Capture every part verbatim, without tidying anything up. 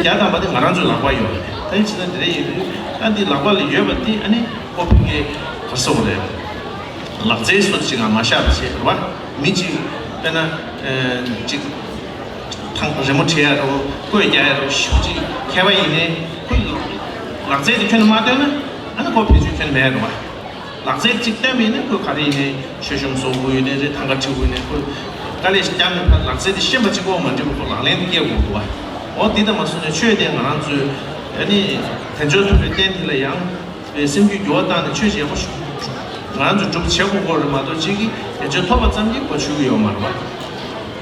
བརྒྱ་ཐམ་པ་དེ་ང་རང་ཚོའི་ལག་པར་ཡོད་རེད། ད་ཡིན་ཕྱིན་ན་དེ་འདྲ་ཡིན་དུས་ཨ་འདི་ལག་པ་ལ་ཡོད་པ་དེ་ཨ་ནི་ཁོ་ཕ་གིའི་ག་རེ་ཟེར་དགོས་རེད། ལག་རྩལ་སོགས་ཅིག་ང་མ་བཞག་པ་བྱས་རེད་བ། མི་གཅིག་དཔེར་ན་ཨེ་ཅིག་ཐང་རི་མོ་བྲིས་ཡ་རོ། བརྐོས་རྒྱག་ཡ་རོ། ཞེ་པོ་ཅིག་མཁས་པ་ཡིན་ནའི་ཁོའི་ལག་རྩལ་དེ་ཁྱོན་ནས་མ་བཏོན་ན་ཨ་ནི་ཁོ་བེད་སྤྱོད་ཁྱོན་ནས་མེད་རེད་བ། ལག་རྩལ་གཅིག་བསྟན་པ་ཡིན་ན་ཁོས་ག་རེ་ཡིན་ནའི་མཆོད་གཤོམ་བཟོ་དགོས་ཡོད་ནའི་རེད། ཐང་ག་འཁྲི་དགོས་ཡོད་ནའི་ཁོས་དཀའ་ལས་ཤིག་རྒྱག་མི་ཕར་ལག་རྩལ་དེ་ཤེས་པ་གཅིག་པོ་མ་འགྲིག་པ་ཁོ་ལག་ལེན་དུ་བསྐྱལ་དགོས་འདུག་བ། འོ་འདི་ལྟ་མ་སོང་ནས་ཆོས་དེ་ང་རང་ཚོས་ཨ་ནི་དལ་འབྱོར་ཐོབ་པའི་རྟེན་དེ་ལ་ཡང་སེམས་རྒྱུད་འགྱུར་བ་བཏང་ནས་ཆོས་ཅིག་ཡག་པོ་ཞིག་ང་རང་ཚོས་སྒྲུབ་བྱེད་དགོས་སྐོར་རེད་མ་གཏོགས་གཅིག་གིས་དལ་འབྱོར་ཐོབ་པ་ཙམ་གྱིས་གོ་ཆོད་ཀྱི་ཡོད་མ་རེད་བ།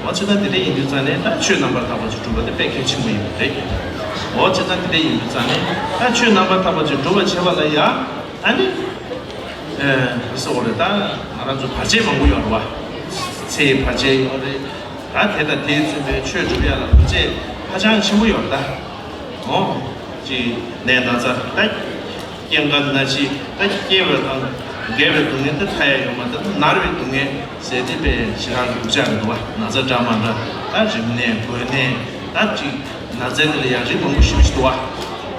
འོ་བྱས་ཙང་དེ་འདྲ་ཡིན་དུས་ཙང་ནས་ད་ཆོས་རྣམ་པར་དག་པ་ཅིག་སྒྲུབ་པ་དེ་དཔེ་གལ་ཆེན་པོ་ཡིན་པ་རེད། འོ་བྱས་ཙང་དེ་འདྲ་ཡིན་དུས་ཙང་ནས་ད་ཆོས་རྣམ་པར་དག་པ་ཅིག་སྒྲུབ་པར་བྱེད་པ་ལ་ཡང་ཨ་ནི། ཨེ། ག་རེ་ཟེར་དགོས་རེད། ད་ང་རང་ཚོ་བར་ཆད་མང་པོ་ཡོད་རེད་བ། ཚེའི་བར་ཆད་ཡོད་རེད། ད་དེ་དང་དེས་མཚོན་པའི་ཆོས་སྒྲུབ་ཡ་ལ་བར་ཆད་ཧ་ཅང་ཆེན་པོ་ཡོད་རེད་ད། འོ། ཅིག་ནད་ན་ཚ་ད། རྐྱེན་ངན་ན་འཆི་ད། སྐྱེ་བ་དང་རྒས་པའི་སྡུག་བསྔལ་ད་མཐའ་ཡས་ཡོད་མ་རེད། ད་མནར་བའི་སྡུག་བསྔལ་ཟེར་དེ་དཔེ་ཞེ་དྲག་གི་སྡུག་ཅག་རེད་འདུག་བ། ན་ཚ་འདྲ་མ་འདྲ་ད། རིམས་ནད་འགོས་ནད་ད་ཅིག་ན་ཚ་དེ་ལ་ཡང་རིགས་མང་པོ་ཞེ་པོ་ཞིག་འདུག་བ།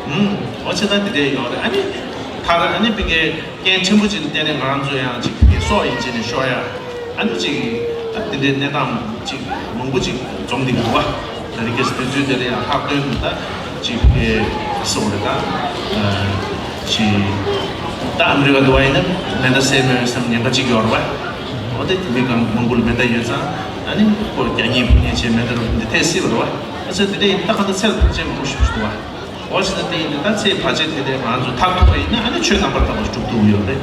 ཧུམ། འོ་བྱས་ཙང་དེ་འདྲས་ཡོད་རེད། ཨ་ནི་མཐར་ཨ་ནི་ཕ་གིའི་རྐྱེན་ཕྲན་བུ་ཅིག་ལ་བརྟེན་ནས་ང་རང་ཚོ་ཡང་ཅིག་ཕ་གིའི་སྲོག་ཡིན་བྱས་ནས་ཤོར་ཡ། ཨ་ནི་ཅིག་ད་དེ་འདྲའི་གནས་སྟངས་ཅིག་མང་པོ་ཅིག་འཛོམས་བསྡད་ཀྱི་འདུག་བ། ད་རེས་ཀྱི་དུས་ཚོད་དེ་ལ་ཡང་ལྷག་དོན་དུ་ད་ཅིག་ཕ་གིའི་སྲོག་རེད་ད། ཅིག་ད་ཨ་མི་རི་ཀ་འདུག་བ་ཡིན་ན་མེ་མདའ་བསད་མེད་བསམ་ཉེན་ཁ་ཅིག་ཡོད་རེད་བ། འོ་དེ་མི་གང་མང་པོ་ལ་མེ་མདའ་ཡོད་ཙང་ཨ་ནི་ཁོ་རྒྱག་ཉེས་ཕུད་ཉེས་བྱས་མེ་མདའ་རུ་འདི་ཐེབས་སྲིད་པ་རེད་བ། ཨ་ཙི་དེ་འདྲ་ཡིན་ད་ག་ད་ཚེ་ལ་ཕན་ཆེ་མང་པོ་ཞིག་འདུག་བ། འོ་ཞེ་ན་དེ་ཡིན་དུས་ད་ཚེ་བར་ཆད་དེ་ལས་ང་ཚོ་ཐར་ཐུབ་པ་ཡིན་ན་ཨ་ནི་ཆོས་རྣམ་པར་དག་པ་སྒྲུབ་ཐུབ་ཀྱི་ཡོད་རེད།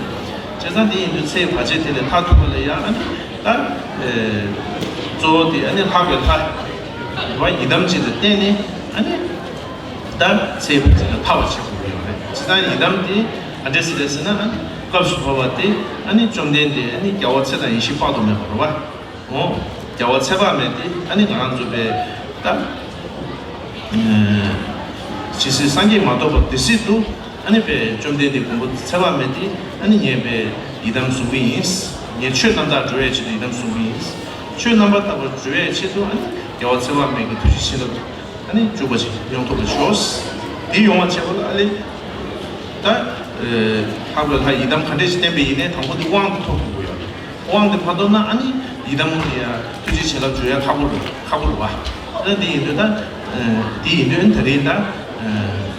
བྱས་ཙང་དེ་ཡིན་དུས་ཚེ་བར་ཆད་དེ་ལས་ཐར་ཐུབ་པ་ལ་ཡང་ཨ་ནི་ད་ཨེ་གཙོ་བོ་དེ་ཨ་ནི་ལྷག་པའི་ལྷ་རེད་བ། ཡི་དམ་ཅིག་ལ་བརྟེན་ནས་ཨ་ནི་ད་ཚེ་བར་ཆད་ལས་ཐར་བར་བྱེད་དགོས་ཀྱི་ཡོད་རེད། བྱས་ཙང་ཡི་དམ་དེ་ག་འདྲས་ཟེར་རེད་ཟེར་ན་ཨ་ནི་སྐབས་སུ་བབ་པ་དེ་ཨ་ནི་བཅོམ་ལྡན་འདས་ཨ་ནི་རྒྱལ་བ་ཚེ་དང་ཡེ་ཤེས་དཔག་ཏུ་མེད་པ་རེད་བ། འོ། རྒྱལ་བ་ཚེ་དཔག་མེད་དེ་ཨ་ནི་ང་རང་ཚོ་པའི་ད། ཇི་སྲིད་སངས་རྒྱས་མ་ཐོབ་པ་དེ་སྲིད་དུ་ཨ་ནི་པའི་བཅོམ་ལྡན་འདས་མགོན་པོ་ཚེ་དཔག་མེད་དེ་ཨ་ནི་ངས་པའི་ཡི་དམ་བཟུང་གི་ཡིན། ངས་ཆོས་རྣམ་དག་སྒྲུབ་ཡའི་ཆེད་དུ་ཡི་དམ་བཟུང་གི་ཡིན། ཆོས་རྣམ་པར་དག་པ་སྒྲུབ་ཡའི་ཆེད་དུ་ཨ་ནི་རྒྱལ་བ་ཚེ་དཔག་མེད་ཀྱི་ཐུགས་རྗེ་བྱིན་རླབས་ཨ་ནི་འཇུག་པ་ཞིག་ཡོང་ཐུབ་པ་ཤོག་དེ་ཡོང་བ་བྱེད་པ་ལ་ཨ་ལེ། ད། ལྷག་པའི་ལྷ་ཡི་དམ་ག་འདྲས་ཞིག་བསྟེན་པ་ཡིན་ནའི་དང་པོ་དེ་དབང་དེ་ཐོབ་དགོས་ཀྱི་ཡོད་རེད། དབང་དེ་མ་ཐོབ་ན་ཨ་ནི་ཡི་དམ་ཡ་ཐུགས་རྗེ་བྱིན་རླབས་འཇུག་ཡ་ཁག་པོ་རེད། ཁག་པོ་རེད་བ། ད་འདི་ཡིན་དུས་ད། འདི་ཡིན་དུས་ད་རིང་ད།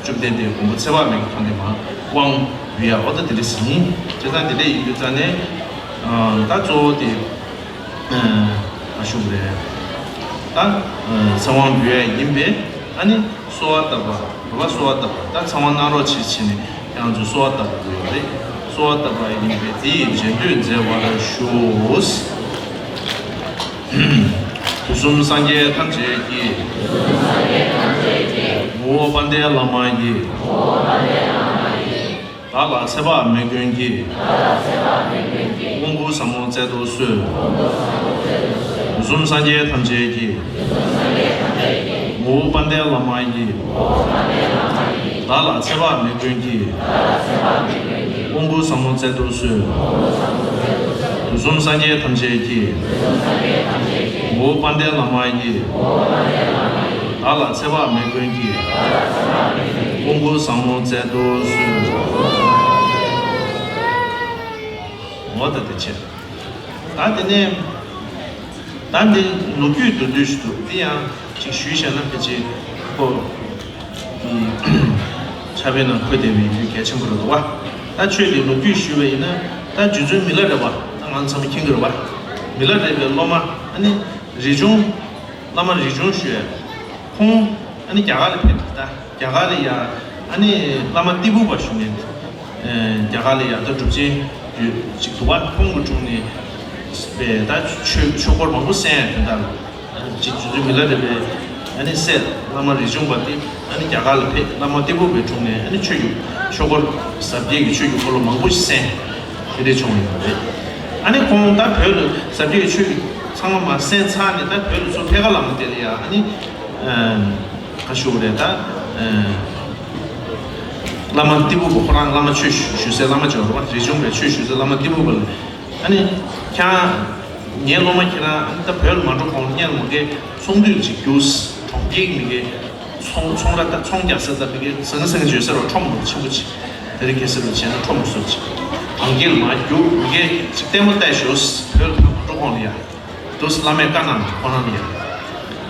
བཅོམ་ལྡན་འདས་མགོན་པོ་ཚེ་དཔག་མེད་ཀྱི་ཐོག་ནས་མ་དབང་ཡོད་ཡ་འོ་ད་དེ་འདྲས་ཟིན་ཡིན། བྱས་ཙང་དེ་འདྲས་ཡིན་དུས་ཙང་ནས། ད་གཙོ་བོ་དེ། ཨ་ཤུག་རེད། ད་ཚེ་དབང་འབུལ་ཡ་ཡིན་པས་ཨ་ནི་གསོལ་བ་བཏབ་པ་རེད་བ། གསོལ་བ་བཏབ་པ་ད་ཚེ་དབང་གནང་རོགས་བྱེད་བྱས་ནས་ཁྱེད་རང་ཚོས་གསོལ་བ་བཏབ་དགོས་ཡོད་རེད། གསོལ་བ་བཏབ་པ་ཡིན་པས་དེ་ཡི་རྗེས་ཟློས་མཛད་པར་ཞུ། དུས་གསུམ་སངས་རྒྱས་ཐམས་ཅད་ཀྱིས། ངོ་བོ་དཔལ་ལྡན་བླ་མ་ཡི། བདག་ལ་ཚེ་དཔག་མེད་མགོན་གྱིས། དབང་བསྐུར་ཟབ་མོ་སྩལ་དུ་གསོལ། དུས་གསུམ་སངས་རྒྱས་ཐམས་ཅད་ཀྱིས། ངོ་བོ་དཔལ་ལྡན་བླ་མ་ཡི། བདག་ལ་ཚེ་དཔག་མེད་མགོན་གྱིས། དབང་བསྐུར་ཟབ་མོ་སྩལ་དུ་གསོལ། དུས་གསུམ་སངས་རྒྱས་ཐམས་ཅད་ཀྱིས། ངོ་བོ་དཔལ་ལྡན་བླ་མ་ཡི། བདག་ལ་ཚེ་དཔག་མེད་མགོན་གྱིས། དབང་བསྐུར་ཟབ་མོ་སྩལ་དུ་གསོལ། འོ་ད་དེ་བྱས། ད་དེ་ནས་ད་འདི་ལོ་རྒྱུས་མདོར་བསྡུས་ཤིག་འདུག་འདི་ཡང་ཅིག་ཞུས་བཞག་ན་ཕལ་ཆེར་ཁོ་ཕྱག་དཔེ་ནང་འཁོད་བསྡད་པའི་ཡིན་དུས་གལ་ཆེན་པོ་རེད་འདུག་བ། ད་ཆོས་འདི་ལོ་རྒྱུས་ཞུས་པ་ཡིན་ན་ད་རྗེ་བཙུན་མི་ལ་རས་པ་ད་ང་ཚང་མ་མཁྱེན་གྱི་རེད་བ། མི་ལ་རས་པའི་སློབ་མ་ཨ་ནི་རས་ཆུང་། བླ་མ་རས་ཆུང་ཞུ་ཡ། ཁོང་ཨ་ནི་རྒྱ་གར་ལ་ཕེབས་པ་ད་རྒྱ་གར་ལ་ཡ་ཨ་ནི་བླ་མ་ཏི་ཕུ་པ་ཞུ་མཁན། རྒྱ་གར་ལ་ཡ་ད་གྲུབ་ཆེན་ཡོད་ཅིག་འདུག་བ། ཁོང་གི་དྲུང་ནས་པའི་ད་ཆོས་ཆོས་སྐོར་མང་པོ་གསན་ཡ་དོན་དག་ལ་ཅིག་རྗེ་བཙུན་མི་ལ་རས་པའི་ཨ་ནི་སྲས་བླ་མ་རས་ཆུང་པ་དེ་ཨ་ནི་རྒྱ་གར་ལ་ཕེབས། བླ་མ་ཏི་ཕུ་པའི་དྲུང་ནས་ཨ་ནི་ཆོས་ཀྱི་ཆོས་སྐོར་ཟབ་རྒྱས་ཀྱི་ཆོས་ཀྱི་འཁོར་ལོ་མང་པོ་ཞིག་གསན་དེ་འདྲས་བྱུང་ཡོད་པ་རེད། ཨ་ནི་ཁོང་ད་བོད་ལ་ཟབ་རྒྱས་ཀྱི་ཆོས་ཀྱི་ཚང་མ་མ་གསན་ཚར་ནས་ད་བོད་ལ་ཚུར་ཕེབས་ཁ་ལ་མ་དེ་ལ་ཡ་ཨ་ནི། ཁ་ཤོ་རེད་ད། བླ་མ་ཏི་ཕུ་པ་ཁོ་རང་བླ་མ་ཆོས་ཞུ་ཞུ་སའི་བླ་མ་ཅིག་ཡོད་རེད་བ། རས་ཆུང་པས་ཆོས་ཞུ་སའི་བླ་མ་ཏི་ཕུ་པ་ལ། ཨ་ནི། ཁྱེད་རང་། ངའི་སློབ་མ་ཁྱེད་རང་ཨ་ནི་ད་བོད་ལ་མ་འགྲོ་གོང་ལ་སྔོན་ལ་མ་གི་ཚོགས་འདུ་ཅིག་རྒྱུགས། གྲོང་ཁྱེར་གྱི་མི་གི་ ཚོང་ཚོང་ར་དང་ཚོང་རྒྱག་ས་དང་མི་སྒེར་ཟང་ཟིང་བརྗོད་ས་རུ་ཁྲོམ་རུ་ཆེན་པོ་ཆེ། དེ་རིང་ཁ་སང་རུ་བྱས་ན་ཁྲོམ་རུ་སོ་ཆེ། གྲོང་ཁྱེར་མ་རྒྱུག་མི་སྒེར་ཅིག་ལྟད་མོ་ལྟ་ཞོག་བོད་ལ་ཕར་འགྲོ་གོང་ལ་ཡ། དུས་བླ་མས་བཀའ་གནང་ཁོ་རང་ལ་ཡ།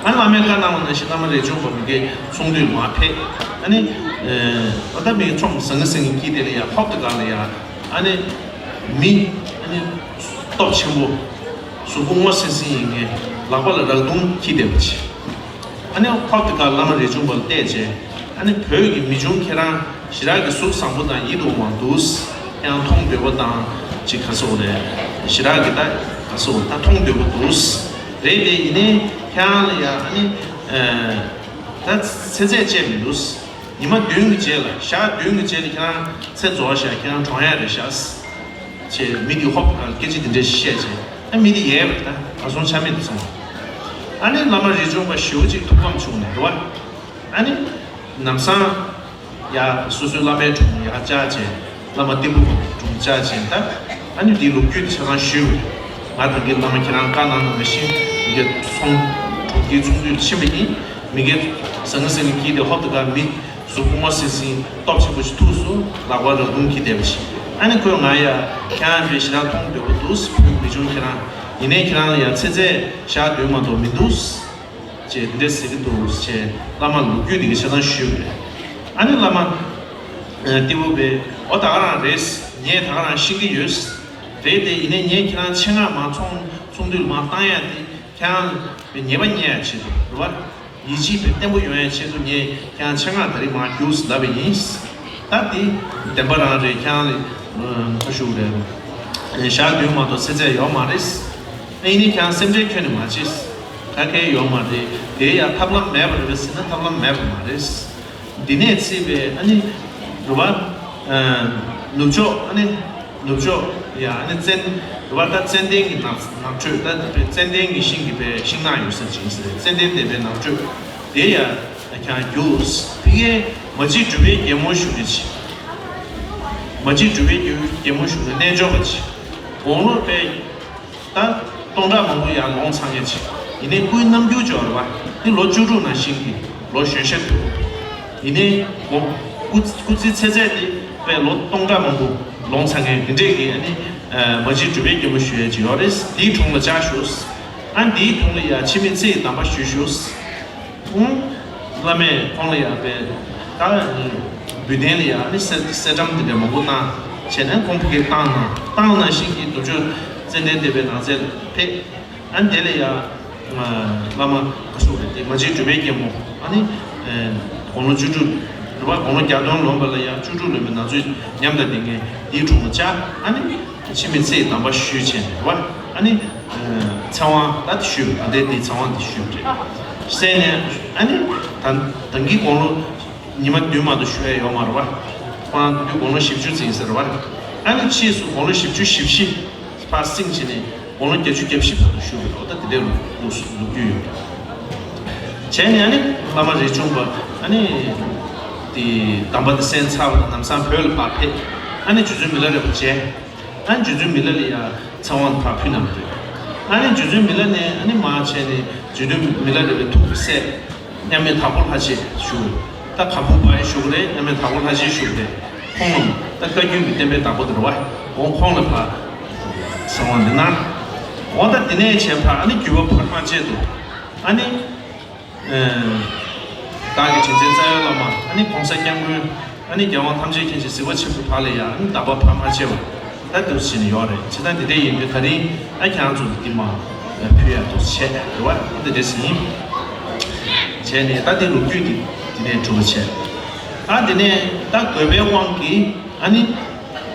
ཨ་བླ་མས་བཀའ་གནང་བ་ནང་བཞིན་བླ་མ་རས་ཆུང་པ་མི་སྒེར་ཚོང་འདུས་མ་ཕེབས། ཨ་ནི། ཨ་ད་མི་ཁྲོམ་ཟང་ཟིང་གི་དེ་ལ་ཡ་ཧོབ་ཏེ་ག་ལ་ཡ། ཨ་ནི། མི། ཨ་ནི། སྟོབས་ཆེན་པོ། གཟུགས་པོ་སྔོ་སིང་སིང་ཡིན་ངེས་ལག་པ་ལ་རག་དུང་འཁྱིལ་བསྡད་པ་ཆེ། ཨ་ནི་ཧོབ་ཏེ་ཀ་བླ་མ་རས་ཆུང་པ་ལ་བལྟས་རྗེས། ཨ་ནི་བོད་ཀྱི་མི་ཆུང་ཁྱེད་རང་ཞེ་དྲག་གི་གཟུགས་བཟང་པོ་དང་ཡིད་དུ་འོང་བ་འདུག་ཁྱེད་རང་མཐོང་འདོད་པ་དང་ཅིག་ག་སོག་རེད། ཞེ་དྲག་གི་ད་ག་སོག་ད་མཐོང་འདོད་པ་འདུག་རེད་དེ་ཡིན་ནའི་ཁྱེད་རང་ལ་ཡ་ཨ་ནི། ད་ཚེ་ཚད་བཅད་མི་འདུག་ཉི་མ་བདུན་གྱི་རྗེས་ལ་ཞག་བདུན་གྱི་རྗེས་ལ་ཁྱེད་རང་ཚེ་རྫོགས་ཤག་ཁྱེད་རང་གྲོངས་ཡ་རེད་ཤག་ཅེས་མི་དེ་ཧོབ་ཁ་སྐད་ཆ་དེ་འདྲ་བཤད་ཅེས་ཨ་མི་དེ་ཡལ་བ་རེད། ད་གར་སོང་ཆ་མེད་དུ་སོང་། ཨ་ནི་བླ་མ་རས་ཆུང་པ་ཞེ་པོ་ཅིག་ཐུགས་ཕམ་བྱུང་ནས་རེད་བ། ཨ་ནི་ནམ་སང་ཡ་སོ་སོའི་བླ་མའི་དྲུང་ཡར་བཅར་ཅེས་བླ་མ་ཏི་ཕུ་དྲུང་བཅར་ཅེས་ད་ཨ་ནི་དེའི་ལོ་རྒྱུས་དེ་ཆ་ཚང་ཞུས། ང་ད་གིན་བླ་མ་ཁྱེད་རང་བཀའ་གནང་ནང་བཞིན་མི་སྒེར་ཚོང་གྲོང་ཁྱེར་ཚོང་འདུས་ཕྱིན་པ་ཡིན། མི་སྒེར་ཟང་ངེ་ཟིང་ངེ་འཁྱིལ་ཏེ་ཧོབ་ཏེ་ག་མི། གཟུགས་པོ་སྔོ་སིང་སིང་སྟོབས་ཆེན་པོ་ཞིག་ཐུག་སོང་། ལག་པ་རག་དུང་འཁྱིལ་བསྡད་པ་ཞིག་ཨ་ནི་ཁོས་ང་ཡ་ཁྱེད་རང་ཚོས་ཞེ་དྲག་མཐོང་འདོད་པོ་འདུག་བོད་མི་ཆུང་ཁྱེད་རང་ཡིན་ནའི་ཁྱེད་རང་ལ་ཡ་ཚེ་ཚད་ཞག་བདུན་མ་གཏོགས་མི་འདུག་ཅེས་འདི་འདྲ་ཟེར་གྱི་འདུག་ཅེས་བླ་མ་ལོ་རྒྱུས་འདི་གི་ཆ་ཚང་ཞུས་པ་རེད། ཨ་ནི་བླ་མ་ཏི་ཕུ་པས་འོ་ད་ག་རང་རེད། ངས་ད་ག་རང་ཤེས་ཀྱི་ཡོད། རེད་དེ་ཡིན་ནའི་ངས་ཁྱེད་རང་ཆེད་མངགས་མ་ཚོང་ཚོང་འདུས་མ་བཏང་ཡ་དེ་ཁྱེད་རང་ལ་ཉེས་པ་རྙེད་ཡ་ཆེད་དུ་རེད་བ། ཡིད་ཆེས་དཔེ་བརྟན་པོ་ཡོང་ཡ་ཆེད་དུ་ངས་ཁྱེད་རང་ཆེད་མངགས་ད་རེས་མར་རྒྱུགས་ལབ་པ་ཡིན། ད་དེ་བདེན་པ་རང་རེད། ཁྱེད་རང་ལ་ཁ་ཤུགས་རེད། ཞག་བདུན་མ་གཏོགས་ཚེ་ཚད་ཡོད་མ་རེད། ཨ་ཡིན་ནའི་ཁྱེད་རང་སེམས་ཁྲལ་ཁྱོན་ནས་མ་བྱེད། ག་གེ་ཡོད་མ་རེད། དེ་ཡ་ཐབས་ལམ་མེད་པ་རེད་ཟེར་ན་ཐབས་ལམ་མེད་པ་མ་རེད། འདི་ནས་བརྩིས་པའི་ཨ་ནི་རུ་བ། ནུབ་ཕྱོགས་ཨ་ནི་ནུབ་ཕྱོགས་ཡ་ཨ་ནི་ཙན་རུ་བ་ད་ཙན་དན་གྱི་ནགས་ནགས་ཁྲོད་ད་ཙན་དན་གྱི་ཤིང་གི་པའི་ཤིང་ནགས་ཡོད་ས་ཅིག་ཟེར། ཙན་དན་ལྡན་པའི་ནགས་ཁྲོད་དེ་ཡ་ཁྱང་རྒྱུགས་ཕི་གའི་མ་གཅིག་གྲུབ་པའི་རྒྱལ་མོ་བཞུགས་ཀྱི་ཆེ། མ་གཅིག་གྲུབ་པའི་རྒྱལ་མོ་བཞུགས་ནས་རྣལ་འབྱོར་པ་ཆེ། དགུང་ལོ་པའི། ད་སྟོང་ཕྲག་མང་པོ་ཡར་ལོངས་ཚར་མཁན་ཅིག་ཡིན་ནའི་སྐུའི་རྣམ་འགྱུར་འབྱོར་བ་འདི་ལོ་བཅུ་དྲུག་ནང་བཞིན་གྱི་ལོ་གཞོན་ཤོས་འདུག་ཡིན་ནའི་སྐུ་སྐུ་ཚེའི་ཚེ་ཚད་དེ་དཔེ་ལོ་སྟོང་ཕྲག་མང་པོ་ལོངས་ཚར་མཁན་འདི་འདྲས་ཀྱི་ཨ་ནི་མ་གཅིག་གྲུབ་པའི་རྒྱལ་མོ་ཞུ་ཡས་ཅིག་ཡོད་རེད། དེའི་དྲུང་ལ་བཅར་ཞུ། ཨ་འདིའི་དྲུང་ལ་ཡ་འཆི་མེད་ཚེ་ཡི་གདམས་པ་ཞུ་ཞུ། ཁོང་བླ་མས་ཁོང་ལ་ཡང་པའི་ད་འབུལ་གདན་ལ་ཡང་ནི་གསེར་གསེར་ཊམ་དེ་འདྲ་མང་པོ་བཏང་བྱས་ནས་ཁོང་ཕ་གིར་བཏང་ན་བཏང་ན་ཤིང་གི་ནུབ་ཕྱོགས་ཙན་དན་སྡེ་པའི་ནགས་ཚལ་ཕེབས། ཨ་ནི་དེ་ལ་ཡང་བླ་མ་ག་སོགས་རེད་དེ་མ་གཅིག་གྲུབ་པའི་རྒྱལ་མོ་ཨ་ནི་དགུང་ལོ་བཅུ་དྲུག་རེད་བ། དགུང་ལོ་བརྒྱ་སྟོང་ལོན་པ་ལ་ཡང་བཅུ་དྲུག་ལོན་པའི་ནང་ཚུད་ཉམས་དང་ལྡན་མཁན་དེའི་དྲུང་ལ་བཅར། ཨ་ནི་འཆི་མེད་ཚེ་ཡི་གདམས་པ་ཞུས་བྱས་ནས་རེད་བ། ཨ་ནི་ཚེ་དབང་ད་དེ་ཞུས་པ་ད་ལྟའི་དེའི་ཚེ་དབང་དེ་ཞུས་པ་རེད། བསད་ནས་ཨ་ནི་ད་ད་གིན་དགུང་ལོ་ཉི་མ་བདུན་མ་གཏོགས་ཞུ་ཡ་ཡོད་མ་རེད་བ། ཁོ་རང་དུས་དགུང་ལོ་བཞི་བཅུ་ཙམ་ཡིན་ས་རེད་བ། ཨ་ནི་ཕྱིས་སུ་དགུང་ལོ་བཞི་བཅུ་ཞེ་བཞི་ཕར་སྲིང་བྱས་ནས་དགུང་ལོ་བརྒྱད་ཅུ་གྱ་བཞི་བར་དུ་བཞུགས་པའི་ལོ་ད་དེ་འདྲའི་ལོ་ལོ་རྒྱུས་ཡོད། བྱས་ནས་ཨ་ནི་བླ་མ་རས་ཆུང་པ་ཨ་ནི་དེ་གདམས་པ་དེ་གསན་ཚར་བ་དང་ལམ་སང་བོད་ལ་ཕར་ཕེབས། ཨ་ནི་རྗེ་བཙུན་མི་ལ་རས་པ་མཇལ། ཨ་ནི་རྗེ་བཙུན་མི་ལ་ལ་ཡ་ཚེ་དབང་ཕར་ཕུལ་གནང་བ་རེད། ཨ་ནི་རྗེ་བཙུན་མི་ལ་ནས་ཨ་ནི་མར་བྱས་ནས་རྗེ་བཙུན་མི་ལ་རས་པའི་ཐུགས་ཀྱི་སྲས་མཉམ་མེད་དྭགས་པོ་ལྷ་རྗེ་བཞུགས། ད་ག་ཕུག་པ་ཡི་བཞུགས་རེད། མཉམ་མེད་དྭགས་པོ་ལྷ་རྗེ་བཞུགས་རེད། ཁོང་ལ་ད་བཀའ་བརྒྱུད་ཀྱི་བསྟན་པའི་བདག་པོ་དེ་རེད་བ། འོ་ཁོང་ལ་ཕར་ཚེ་དབང་འདི་གནང་། འོ་ད་དེ་ནས་བྱས་ཕར་ཨ་ནི་བརྒྱུད་པ་ཕར་མ་བྱས་འདུག་ཨ་ནི། བདག་གི་དྲིན་ཅན་རྩ་བའི་བླ་མ་ཨ་ནི་༸གོང་ས་༸སྐྱབས་མགོན་ཨ་ནི་རྒྱལ་དབང་ཐམས་ཅད་མཁྱེན་ཅིང་གཟིགས་པ་ཆེན་པོ་དག་ལ་ཡང་ཨ་ནི་བདག་པོ་ཕར་མ་བྱས་པ་ད་འདུག་ཟེར་ནས་ཡོད་རེད། བྱས་ཙང་དེ་འདྲ་ཡིན་དུས་ད་རིང་ཨ་ཁྱེད་རང་ཚོ་འདི་མ་ཕུལ་ཡ་འདུག་བྱས་རེད་བ། འདི་འདྲ་ཟིན་བྱས་ནས་ད་དེ་ལོ་རྒྱུས་འདི་འདི་ནས་གྲུབ་པ་བྱས། ད་དེ་ནས་ད་དགོས་པའི་དབང་གིས་ཨ་ནི་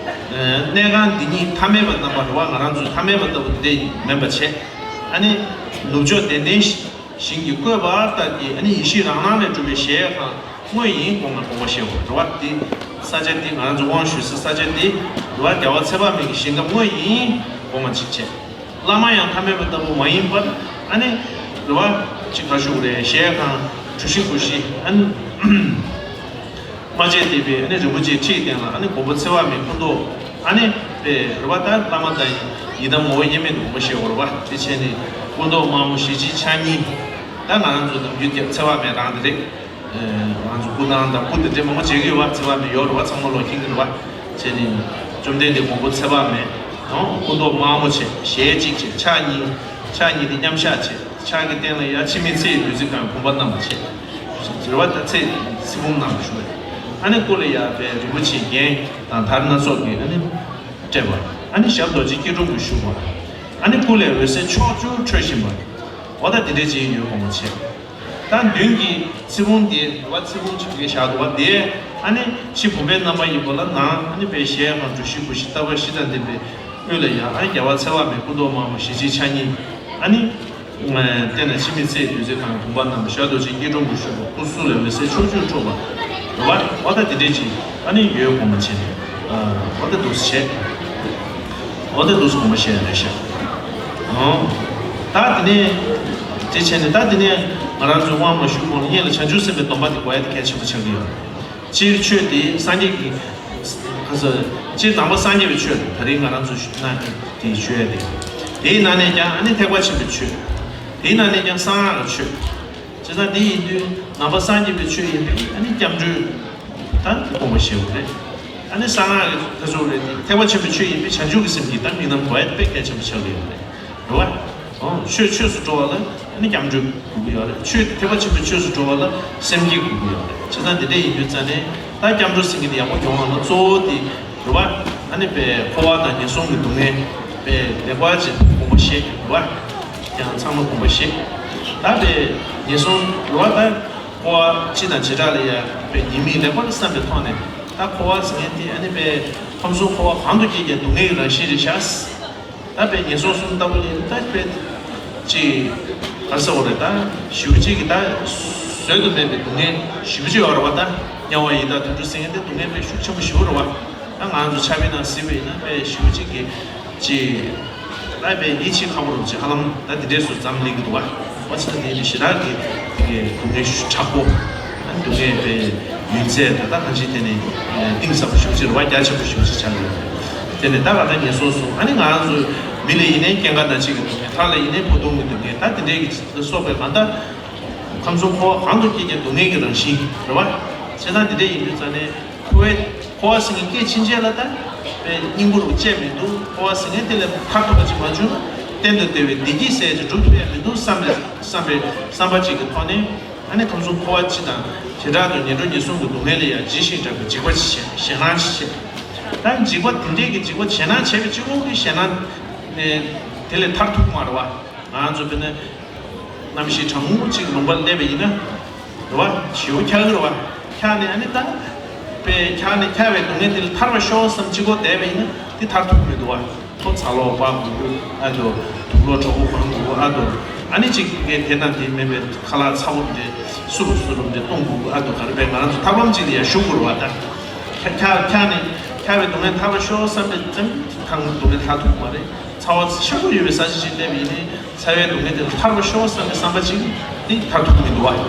གནས་ཁང་འདི་ཉིད་ཐ་མལ་པ་རྣམ་པ་རེད་བ། ང་རང་ཚོའི་ཐ་མལ་པ་ལྟ་བུ་འདི་འདྲ་མིན་པ་བྱས་ཨ་ནི་ནུབ་ཕྱོགས་བདེ་ལྡན་ཞིང་གི་བཀོད་པ་ལྟར་གྱི་ཨ་ནི་ཡེ་ཤེས་རང་སྣང་ལས་གྲུབ་པའི་གཞལ་ཡས་ཁང་དངོས་ཡིན་དགོངས་ལ་དགོངས་པ་བཞེས་དགོས་རེད་བ། དེ་ས་ཆ་འདི་ང་རང་ཚོ་དབང་ཞུ་ས་ས་ཆ་འདི་རེད་བ། རྒྱལ་བ་ཚེ་དཔག་མེད་ཀྱི་ཞིང་ཁམས་དངོས་ཡིན་དགོངས་པ་གཅིག་བྱས། བླ་མ་ཡང་ཐ་མལ་པ་ལྟ་བུ་མ་ཡིན་པར་ཨ་ནི་རེད་བ། གཅིག་ག་ཞུ་དགོས་རེད། གཞལ་ཡས་ཁང་གྲུ་བཞི་སྒོ་བཞི་ཨ་ནི། རྨ་བྱའི་ལྡེབས་པའི་ཨ་ནི་རིན་པོ་ཆེའི་ཁྲིའི་སྟེང་ལ་ཨ་ནི་མགོན་པོ་ཚེ་དཔག་མེད་སྐུ་མདོག་ཨ་ནི་པའི་རེད་བ། ད་བླ་མ་དང་ཡི་དམ་ངོ་བོ་དབྱེར་མེད་དུ་དགོངས་པ་བཞེས་དགོས་རེད་བ། དེ་བྱས་ནས་སྐུ་མདོག་དམར་མོ་ཞལ་གཅིག་ཕྱག་གཉིས། ད་ང་རང་ཚོ་ནམ་རྒྱུན་རྒྱལ་ཚེ་དཔག་མེད་རང་དེ་རེད། ང་ཚོ་སྐུ་ཐང་དང་སྐུ་དེ་འདྲ་མང་པོ་བྱེད་ཀྱི་ཡོད་པ། ཚེ་དཔག་མེད་ཡོད་རེད་པ། ཚང་མ་ལོ་ཁྱེད་ཀྱི་རེད་པ། བྱས་ནས་བཅོམ་ལྡན་འདས་མགོན་པོ་ཚེ་དཔག་མེད་ཡང་སྐུ་མདོག་དམར་མོ་བྱས། ཞལ་གཅིག་བྱས། ཕྱག་གཉིས། ཕྱག་གཉིས་དེ་མཉམ་གཞག་བྱས། ཕྱག་གི་སྟེང་ལ་ཡར་འཆི་མེད་ཚེ་ཡི་བདུད་རྩི་གང་བུམ་པ་བསྣམས་པ་བྱས། རེད་པ། ད་ཚེ་ཚེ་བུམ་བསྣམས་པ་ཞུ་བས། ཨ་ནི་སྐུ་ལ་ཡར་པའི་རིན་པོ་ཆེའི་རྒྱན་དང་དར་སྣ་ཚོགས་ཀྱིས་ཨ་ནི་སྤྲས་པ། ཨ་ནི་ཞབས་རྡོ་རྗེ་སྐྱིལ་ཀྲུང་གིས་བཞུགས་པ། ཨ་ནི་སྐུ་ལས་འོད་ཟེར་ཕྱོགས་བཅུར་འཕྲོ་བཞིན་པ། འོ་ད་དེ་འདྲའི་ཅིག་ཡོད་དགོངས་པ་བྱས། ད་མདུན་གྱི་ཚེ་བུམ་དེ་རེད་པ། ཚེ་བུམ་ཅིག་གིས་བཞག་འདུག་པ། དེ་ཨ་ནི་ཕྱི་བུམ་པའི་རྣམ་པ་ཡིན་པ་ལ། ནང་ཨ་ནི་པའི་ཞལ་གང་གྲུ་བཞི་གུ་བཞི་ལྟ་བ་བཞི་དང་ལྡན་པའི་དབུས་ལ་ཡང་ཨ་ནི་རྒྱལ་བ་ཚེ་དཔག་མེད་སྐུ་མདོག་དམར་མོ་ཞལ་གཅིག་ཕྱག་གཉིས། ཨ་ནི་བསྟན་ན་འཆི་མེད་ཚེ་ཡི་བདུད་རྩི་གང་བུམ་པ་བསྣམས། ཞབས་རྡོ་རྗེ་སྐྱིལ་ཀྲུང་གིས་བཞུགས་པ། སྐུ་གསུང་ལས་འོད་ཟེར་ཕྱོགས་བཅུར་འཕྲོ་བ་རེད་པ། འོ་ད་དེ་འདྲའི་ཅིག་ཨ་ནི་ཡོད་དགོངས་པ་བྱས་ནས། འོ་ད་འདུག་སེ་བྱས། འོ་ད་འདུག་སེ་དགོངས་པ་བཞེས་ཡ་རེད་ཤག་ཨོ། ད་དེ་ནས་དེ་བྱས་ནས། ད་དེ་ནས་ང་རང་ཚོའི་དབང་མ་ཞུ་གོང་ལ་སྔོན་ལ་བྱང་ཆུབ་སེམས་དཔའི་སྡོམ་པ་དེ་དགོས་ཡ་དེ་གལ་ཆེན་པོ་ཆགས་ཀྱི་ཡོད་རེད། སྤྱིར་ཆོས་དེ་སངས་རྒྱས་ཀྱི། ག་ཚོད། སྤྱིར་ནང་པ་སངས་རྒྱས་པའི་ཆོས་རེད། ད་རིང་ང་རང་ཚོ་ཞུ་ན་དེ་ཞུ་ཡ་དེ། དེའི་ནང་ནས་ཀྱང་ཨ་ནི་ཐེག་པ་ཆེན་པོའི་ཆོས། དེའི་ནང་ནས་ཀྱང་གསང་སྔགས་ཀྱི་ཆོས། བྱས་ཙང་དེ་ཡིན་དུས་ནང་པ་སངས་རྒྱས་པའི་ཆོས་ཡིན་པས་ཨ་ནི་སྐྱབས་འགྲོའི་ད་དགོངས་པ་བཞེས་དགོས་རེད། ཨ་ནི་གསང་སྔགས་ཀྱི་ད་ཚོ་རེད་དེ། ཐེག་པ་ཆེན་པོའི་ཆོས་ཡིན་པས་བྱང་ཆུབ་ཀྱི་སེམས་ཀྱི་ད་དམིགས་རྣམ་དགོས་ཡ་དཔེ་གལ་ཆེན་པོ་ཆགས་ཀྱི་ཡོད་རེད། རེད་བ། ཨོ། ཆོས་ཆོས་སུ་འགྲོ་བ་ལ་ཨ་ནི་སྐྱབས་འགྲོ་དགོས་ཀྱི་ཡོད་རེད། ཆོས་ཐེག་པ་ཆེན་པོའི་ཆོས་སུ་འགྲོ་བ་ལ་སེམས་བསྐྱེད་དགོས་ཀྱི་ཡོད་རེད། བྱས་ཙང་དེ་འདྲ་ཡིན་དུས་ཙང་ནས་ད་སྐྱབས་འགྲོ་ཟེར་མཁན་དེ་ཡག་པོ་ཡོང་བ་ལ་གཙོ་བོ་དེ་རེད་བ། ཨ་ནི་པའི་འཁོར་བ་དང་ངན་སོང་གི་སྡུག་བསྔལ་པའི་ལེགས་པར་ཅིག་དགོངས་པ་བཞེས་རེད་བ། ཀྱང་ཚང་མ་དགོངས་པ་བཞེས། ད་པའི་ངན་སོང་རེད་བ། ད་འཁོར་བ་སྤྱི་དང་བྱེ་བྲག་ལ་ཡ་པའི་ཉེས་དམིགས་ལེགས་པར་བསམ་པའི་ཐོག་ནས། ད་འཁོར་བ་ཟེར་མཁན་དེ་ཨ་ནི་པའི་ཁམས་གསུམ་འཁོར་བ་གང་དུ་སྐྱེས་ཀྱང་སྡུག་བསྔལ་གྱི་རང་བཞིན་རེད་ཤག་ད་པའི་ངན་སོང་གསུམ་ལྟ་བུ་ལས་ད་པའི་ཅིག་ག་རེ་ཟེར་དགོས་རེད། ད་ཞེ་པོ་ཅིག་གི་ད་བཟོད་དུ་མེད་པའི་སྡུག་བསྔལ་ཞེ་པོ་ཅིག་ཡོད་རེད་བ། ད་དམྱལ་བ་ཡི་དྭགས་དུད་འགྲོ་ཟེར་མཁན་དེ་སྡུག་བསྔལ་དཔེ་ཤུགས་ཆེན་པོ་ཞེ་པོ་རེད་བ། ད་ང་ཚོ་ཆ་བའི་ནང་གཟིགས་པ་ཡིན་ན་པའི་ཞེ་པོ་ཅིག་གི་ཅིག་ད་པའི་ཡིད་ཆེས་ཁག་པོ་རེད་བ། ཅིག་ཧ་ལམ་ད་འདི་འདྲས་སུ་འཛམ་གླིང་གི་འདུག་བ། འོ་ཅི་ད་དེ་ཞེ་དྲག་གི་དེ་གའི་སྡུག་བསྔལ་ཤུགས་དྲག་པོ། ཨ་ནི་སྡུག་བསྔལ་པའི་ཡུན་ཚད་ད་ལྟ་གང་ཅི་དེ་ནི་གཏིང་ཟབ་པོ་ཞེ་པོ་ཅིག་རེད་བ། རྒྱ་ཆེན་པོ་ཞེ་པོ་ཅིག་ཆགས་ཡོད་རེད། དེ་ནི་ད་ག་ད་ངན་སོང་གསུམ། ཨ་ནི་ང་རང་ཚོ་མི་ལ་ཡིན་ནའི་སྐྱེ་རྒ་ན་འཆི་གི་སྡུག་བསྔལ། ཐར་ལ་ཡིན་ནའི་འཁྲུལ་སྡོམ་གྱི་སྡུག་བསྔལ། ད་དེ་འདྲས་ཀྱི་སོགས་པའི་གང་ལྟར་ཁམས་གསུམ་འཁོར་བ་གང་དུ་སྐྱེས་ཀྱང་སྡུག་བསྔལ་གྱི་རང་བཞིན་རེད་བ། བྱས་ཙང་དེ་འདྲས་ཡིན་དུས་ཙང་ནས་འཁོར་བའི་འཁོར་བ་ཟེར་མཁན་སྐྱེས་ཕྱིན་ཆད་ལ་ད་པའི་སྙིང་པོ་རུ་བཅད་མི་འདུག་འཁོར་བ་ཟེར་མཁན་དེ་ལས་ཐར་ཐུབ་པ་ཅིག་མ་བྱུང་ན། གཏན་དུ་བདེ་བའི་བདེ་སྐྱིད་ཟེར་ཅིག་སྒྲུབ་ཐུབ་ཡ་མི་འདུག་བསམ་པའི་བསམ་པའི་བསམ་པ་ཅིག་གི་ཐོག་ནས། ཨ་ནི་ཁམས་གསུམ་འཁོར་བ་སྤྱི་དང་བྱེ་བྲག་ཏུ་ངན་འགྲོ་ངན་སོང་གི་སྡུག་བསྔལ་ལ་ཡང་ཇི་བཞིན་དྲག་པའི་འཇིགས་པ་ཅིག་བྱས། ཞེད་སྣང་ཅིག་བྱས། ད་འཇིགས་པ་དེ་འདྲས་ཀྱི་འཇིགས་པ་བྱས་ན་བྱས་པའི་གཅིག་པོ་གི་ཞེད་སྣང་ནས་དེ་ལས་ཐར་ཐུབ་ཀྱི་མ་རེད་བ། ང་ཚོ་དཔེར་ན་གནམ་གཤིས་གྲང་མོ་གཅིག་ལུང་པར་སླེབས་པ་ཡིན་ན། རེད་བ། ཞེ་པོ་འཁྱག་གི་རེད་བ། འཁྱག་ནས་ཨ་ནི་ད་པའི་འཁྱག་ནས་འཁྱག་པའི་སྡུག་བསྔལ་དེ་ལས་ཐར་བར་ཤོག་བསམ་གཅིག་པོ་བསྡད་པ་ཡིན་ན་དེ་ཐར་ཐུབ་ཀྱི་མི་འདུག་བ། ཁོ་ཚ་གློག་སྤར་དགོས་ཀྱི་ཨ་འདུག་དུག་སློག་གྲོགས་པོ་གོན་དགོས་ཀྱི་ཨ་འདུག་ཨ་ནི་གཅིག་གིས་དེ་དང་དེ་མིན་པའི་ཁ་ལག་ཚ་པོ་འདྲ་སུ་རུ་སུ་རུ་འདྲ་གཏོང་དགོས་ཀྱི་ཨ་འདུག་ག་རེ་བས་ང་རང་ཚོ་ཐབས་ལམ་གཅིག་ལ་ཡང་ཞུགས་དགོས་རེད་བ། ད་འཁྱག་འཁྱག་འཁྱག་ནས་འཁྱག་པའི་སྡུག་བསྔལ་ཐར་བར་ཤོག་བསམ་པའི་ཙམ་གྱིས་ཐང་སྡུག་བསྔལ་ཐར་ཐུབ་ཀྱི་མ་རེད། ཚ་བ་ཤུགས་པོ་ཡོད་པའི་ས་ཆ་ཞིག་སླེབས་པ་ཡིན་ནའི། ཚ་བའི་སྡུག་བསྔལ་དེ་ལ་ཐར་བར་ཤོག་བསམ་པའི་བསམ་པ་ཅིག་དེ་ཐར་ཐུབ་མི་འདུག་བ།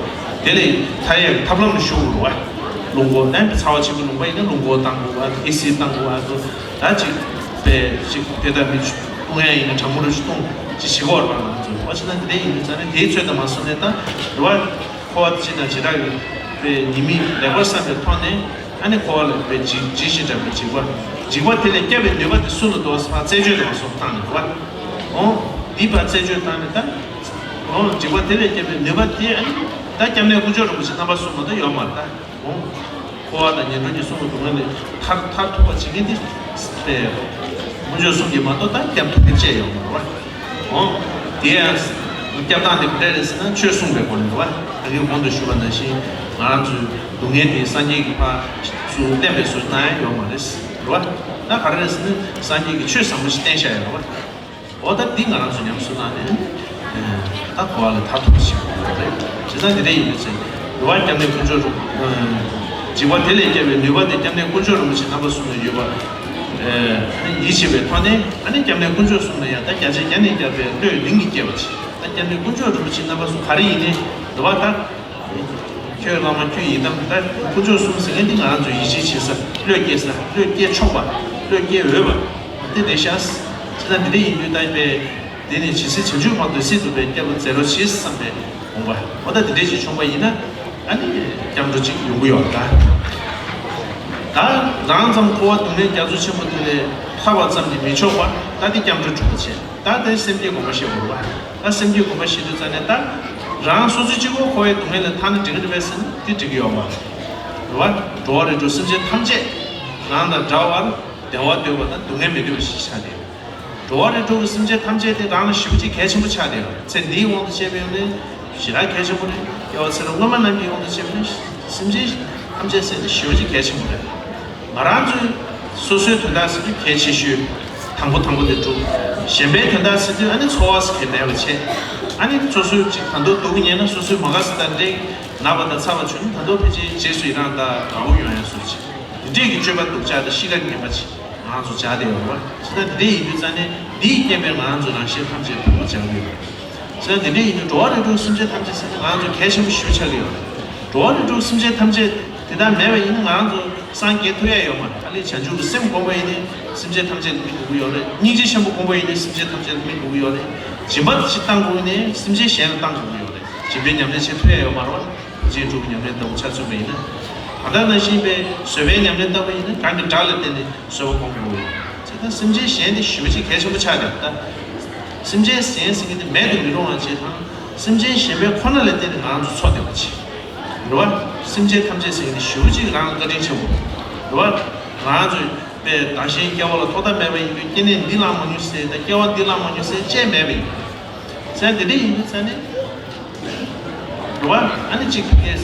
དེ་ལས་ཐར་ཡག་ཐབས་ལམ་ལ་ཞུགས་དགོས་རེད་བ། རླུང་འཁོར་ནས་ཚ་བ་ཆེན་པོའི་ལུང་པ་ཡིན་ན་རླུང་འཁོར་བཏང་དགོས་བ། ཨེ་སི་བཏང་དགོས་བ། ཨ་ཚོ་ད་ཅིག་པའི་ཅིག་དེ་ལྟར་མི་གཏོང་ཡ་ཡིན་ན་གྲང་མོ་རུ་ཞིག་གཏོང་ཅིག་བྱེད་དགོས་རེད་བ། ང་ཚོ་བ་ཆེ་ན་དེ་འདྲ་ཡིན་དུས་ཙང་ནས་དེའི་ཚོད་ལྟ་མ་སོང་ནས་ད་རེད་བ། འཁོར་བ་སྤྱི་དང་བྱེ་བྲག་གི་པའི་ཉེས་དམིགས་ལེགས་པར་བསམ་པའི་ཐོག་ནས། ཨ་ནི་འཁོར་བ་ལ་བའི་འཇིགས་འཇིགས་ཤིང་སྐྲག་པའི་འཇིགས་པ། འཇིགས་པ་དེ་ལས་སྐྱོབ་པའི་ནུས་པ་དེ་སུ་ལ་འདུག་ཟེར་བ་རྩད་གཅོད་དང་སོགས་བཏང་ནས་རེད་བ། འོང་། འདི་བ་རྩད་གཅོད་བཏང་ནས་ད། འོང་། འཇིགས་པ་དེ་ལས་སྐྱོབ་པའི་ནུས་པ་དེ་ཨ་ནི་ད་སྐྱབས་གནས་དཀོན་མཆོག་རིན་པོ་ཆེ་རྣམ་པ་གསུམ་མ་གཏོགས་ཡོད་མ་རེད་ད། འོང་། འཁོར་བ་དང་ངན་འགྲོ་གཉིས་གསུམ་གྱི་སྡུག་བསྔལ་ལས་ཐར་ཐར་ཐུབ་པ་བྱེད་མཁན་དེ། དེ་དཀོན་མཆོག་གསུམ་གྱིས་མ་གཏོགས་ད་སྐྱབས་ཐུབ་མཁན་ཅིག་ཡོད་མ་རེད་བ། འོ། དེ་ཡང་སྐྱབས་སྟངས་དེ་ག་འདྲ་རེད་ཟེར་ན་ཆོས་གསུངས་པའི་སྒོ་ནས་རེད་བ། ད་གིན་གོང་དུ་ཞུས་པ་ནང་བཞིན་ང་རང་ཚོའི་སྡུག་བསྔལ་དེ་སངས་རྒྱས་ཀྱིས་ཕར་ཚུར་བསྟན་པའི་བཟོ་གནང་ཡ་ཡོད་མ་རེད་རེད་བ། ད་ག་རེ་རེད་ཟེར་ན་སངས་རྒྱས་ཀྱིས་ཆོས་ཟབ་མོ་ཞིག་བསྟན་བཞག་ཡོད་རེད་བ། འོ་ད་འདི་ང་རང་ཚོ་ཉམས་སུ་བླངས་ནས་ད་འཁོར་བ་ལས་ཐར་ཐུབ་པ་ཞིག་དགོས་རེད། བྱས་ཙང་འདི་འདྲ་ཡིན་དུས་ཚེ་རེ་བ་སྐྱབས་གནས་དཀོན་མཆོག་རིན། འཇིགས་པ་དེ་ལས་སྐྱོབ་པའི་ནུས་པ་དེ་སྐྱབས་གནས་དཀོན་མཆོག་རིན་པོ་ཆེ་རྣམ་པ་གསུམ་ལ་ཡོད་པ། ཨ་ནི་ཡིད་ཆེས་པའི་ཐོག་ནས་ཨ་ནི་སྐྱབས་གནས་དཀོན་མཆོག་གསུམ་ལ་ཡང་ད་བརྒྱ་ཆ་བརྒྱ་ནས་བརྒྱ་བའི་བློས་ལིང་གིས་བསྐྱེད་པ་ཅིག་ད་སྐྱབས་གནས་དཀོན་མཆོག་རིན་པོ་ཆེ་རྣམ་པ་གསུམ་ག་རེ་ཡིན་ནའི་རེ་བ་ད། ཁྱོད་བླ་མ་ཁྱོད་ཡི་དམ། ད་དཀོན་མཆོག་གསུམ་ཟེར་མཁན་འདི་ང་རང་ཚོ་ཡིད་ཆེས་བྱེད་ས། བློས་བསྐྱེད་ས། བློས་བསྐྱེད་ཆོག་པ། བློས་བསྐྱེད་འོས་པ། དེ་རེད་ཤག་བྱས་ཙང་འདི་འདྲ་ཡིན་དུས་ད་པའི་དེ་ནས་ཇི་སྲིད་བྱང་ཆུབ་མ་འདོད་སྲིད་དུ་པའི་སྐྱབས་ལ་མཛད་རོགས་བྱེད་བསམ་པའི་དགོངས་པ། འོ་ད་འདི་འདྲ་ཞིག་བྱུང་པ་ཡིན་ན། ཨ་ནི་སྐྱབས་འགྲོ་གཅིག་ཡོང་གི་ཡོད་ད། ད་རང་ཙམ་འཁོར་བ་སྡུག་བསྔལ་རྒྱ་མཚོ་ཆེན་པོ་དེ་ལས་ཐར་བ་ཙམ་གྱིས་མི་ཆོག་པ། ད་དེ་སྐྱབས་འགྲོ་དྲུག་པ་བྱས། ད་དེ་སེམས་བསྐྱེད་སྒོམ་པ་བྱེད་དགོས་རེད་བ། ད་སེམས་བསྐྱེད་སྒོམ་པ་བྱེད་དུས་ཙང་ནས་ད་རང་སོ་སོའི་གཅིག་པོ་འཁོར་བའི་སྡུག་བསྔལ་ལས་ཐར་ན་འགྲིག་གི་རེད་པས་ཟེར་ན་དེ་འགྲིག་གི་ཡོད་མ་རེད་བ། འགྲོ་བ་རིགས་དྲུག་སེམས་ཅན་ཐམས་ཅད་རང་དང་འདྲ་བར་བདེ་བ་འདོད་པ་དང་སྡུག་བསྔལ་མི་འདོད་པ་ཞིག་ཆགས་ཏེ། འགྲོ་བ་རིགས་དྲུག་གི་སེམས་ཅན་ཐམས་ཅད་དེ་རང་ལ་ཞེ་པོ་ཅིག་གལ་ཆེན་པོ་ཆགས་བསྡད་ཡོད་རེད། ཚེ་འདིའི་དབང་དུ་བྱས་པའི་ཡོང་ནས་ཞེ་དྲག་གལ་ཆེན་པོ་རེད། སྐྱེ་བ་ཚེ་རབས་སྔོན་མ་རྣམས་ཀྱི་དབང་དུ་བྱས་པ་ནི་སེམས་ཅན་ཐམས་ཅད་ཟེར་དེ་ཞེ་པོ་ཅིག་གལ་ཆེན་པོ་རེད། ང་རང་ཚོས་སོ་སོའི་དོན་དག་ཟེར་དུས་གལ་ཆེ་ཤོས་དང་པོ་དང་པོ་དེ་སྒྲུབ། གཞན་པའི་དོན་དག་ཟེར་དུས་ཨ་ནི་འཚོ་བ་ཟེར་དེ་མེད་པ་བྱས། ཨ་ནི་སོ་སོའི་ཅིག་ད་དུང་སྡུག་ཉེན་ན་སོ་སོའི་མ་དགའ་ས་དང་འདྲེས་ན་བ་དང་ཚ་བ་བྱུང་ན་ད་དུང་ཕལ་ཆེར་རྗེས་སུ་ཡི་རང་དང་དགའ་པོ་ཡོང་ཡ་སོགས་ཅིག་འདི་འདྲས་ཀྱི་སྤྱོད་པ་སྡུག་ཅག་དང་གཤིས་ཀ་ངན་པ་ཅིག་ང་རང་ཚོ་སྦྱར་བསྡད་ཡོད་རེད་བ། ཇི་ལྟར་འདི་འདྲ་ཡིན་དུས་ཙང་ནས་འདིའི་རྐྱེན་པས་ང་རང་ཚོ་རང་གཞན་ཐམས་ཅད་ཕུང་པོ་སྦྱར་གྱི་ཡོད་རེད། ཇི་ལྟར་འདི་འདྲ་ཡིན་དུས་འགྲོ་བ་རིགས་དྲུག་སེམས་ཅན་ཐམས་ཅད་ཟེར་ན་ང་རང་ཚོ་གལ་ཆེན་པོ་ཞེ་པོ་ཆགས་ཀྱི་ཡོད་རེད། འགྲོ་བ་རིགས་དྲུག་སེམས་ཅན་ཐམས་ཅད་དེ་ལྟར་མེད་པ་ཡིན་ན་ང་རང་ཚོ་སངས་རྒྱས་ཐུབ་ཡ་ཡོད་མ་རེད། ཨ་ལས་བྱང་ཆུབ་ཀྱི་སེམས་བསྒོམ་པ་ཡིན་ན་སེམས་ཅན་ཐམས་ཅད་ལ་མི་སྡུག་གི་ཡོད་རེད། སྙིང་རྗེ་ཆེན་པོ་བསྒོམ་པ་ཡིན་ན་སེམས་ཅན་ཐམས་ཅད་ལ་མི་སྡུག་གི་ཡོད་རེད། སྦྱིན་པ་ཞིག་བཏང་དགོས་ཡིན་ན་སེམས་ཅན་གཞན་ལ་བཏང་དགོས་ཀྱི་ཡོད་རེད། སྦྱིན་པའི་ཉམས་ལེན་བྱེད་ཐུབ་ཡ་ཡོད་མ་རེད་བ། བྱང་ཆུབ་ཀྱི་ཉམས་ལེན་ལྟ་བུ་ཆ་མཚོན་པ་ཡིན་ན། ད་ལྟ་ནང་བཞིན་པའི་བཟོད་པའི་ཉམས་ལེན་ལྟ་བུ་ཡིན་ན་གང་གི་དགྲ་ལ་བརྟེན་ནས་བཟོད་པ་སྒོམ་དགོས་ཀྱི་ཡོད། བྱས་ཙང་སེམས་ཅན་གཞན་དེ་ཞེ་པོ་ཅིག་གལ་ཆེན་པོ་ཆགས་བསྡད་པ་ད། སེམས་ཅན་གཞན་ཟེར་མཁན་དེ་མེད་དུ་མི་རུང་བ་བྱས་དང་། སེམས་ཅན་གཞན་པའི་ཁོ་ན་ལ་བརྟེན་ནས་ང་རང་ཚོ་འཚོ་བསྡད་པ་བྱས། རེད་བ། སེམས་ཅན་ཐམས་ཅད་ཟེར་མཁན་དེ་ཞེ་པོ་ཅིག་རང་ལ་བཀའ་དྲིན་ཆེན་པོ། རེད་བ། ང་རང་ཚོས་པའི་བདག་གཞན་སྐྱེ་བ་ལ་ཐོག་མཐའ་མེད་པ་ཡིན་དུས་སྐྱེ་གནས་འདི་བླངས་མ་མྱོང་ཟེར་དང་སྐྱེ་བ་འདི་བླངས་མ་མྱོང་ཟེར་བཅས་མེད་པ་ཡིན། བྱས་དེ་འདྲ་ཡིན་དུས་ཙང་ནས། རེད་བ། ཨ་ནི་གཅིག་གིས་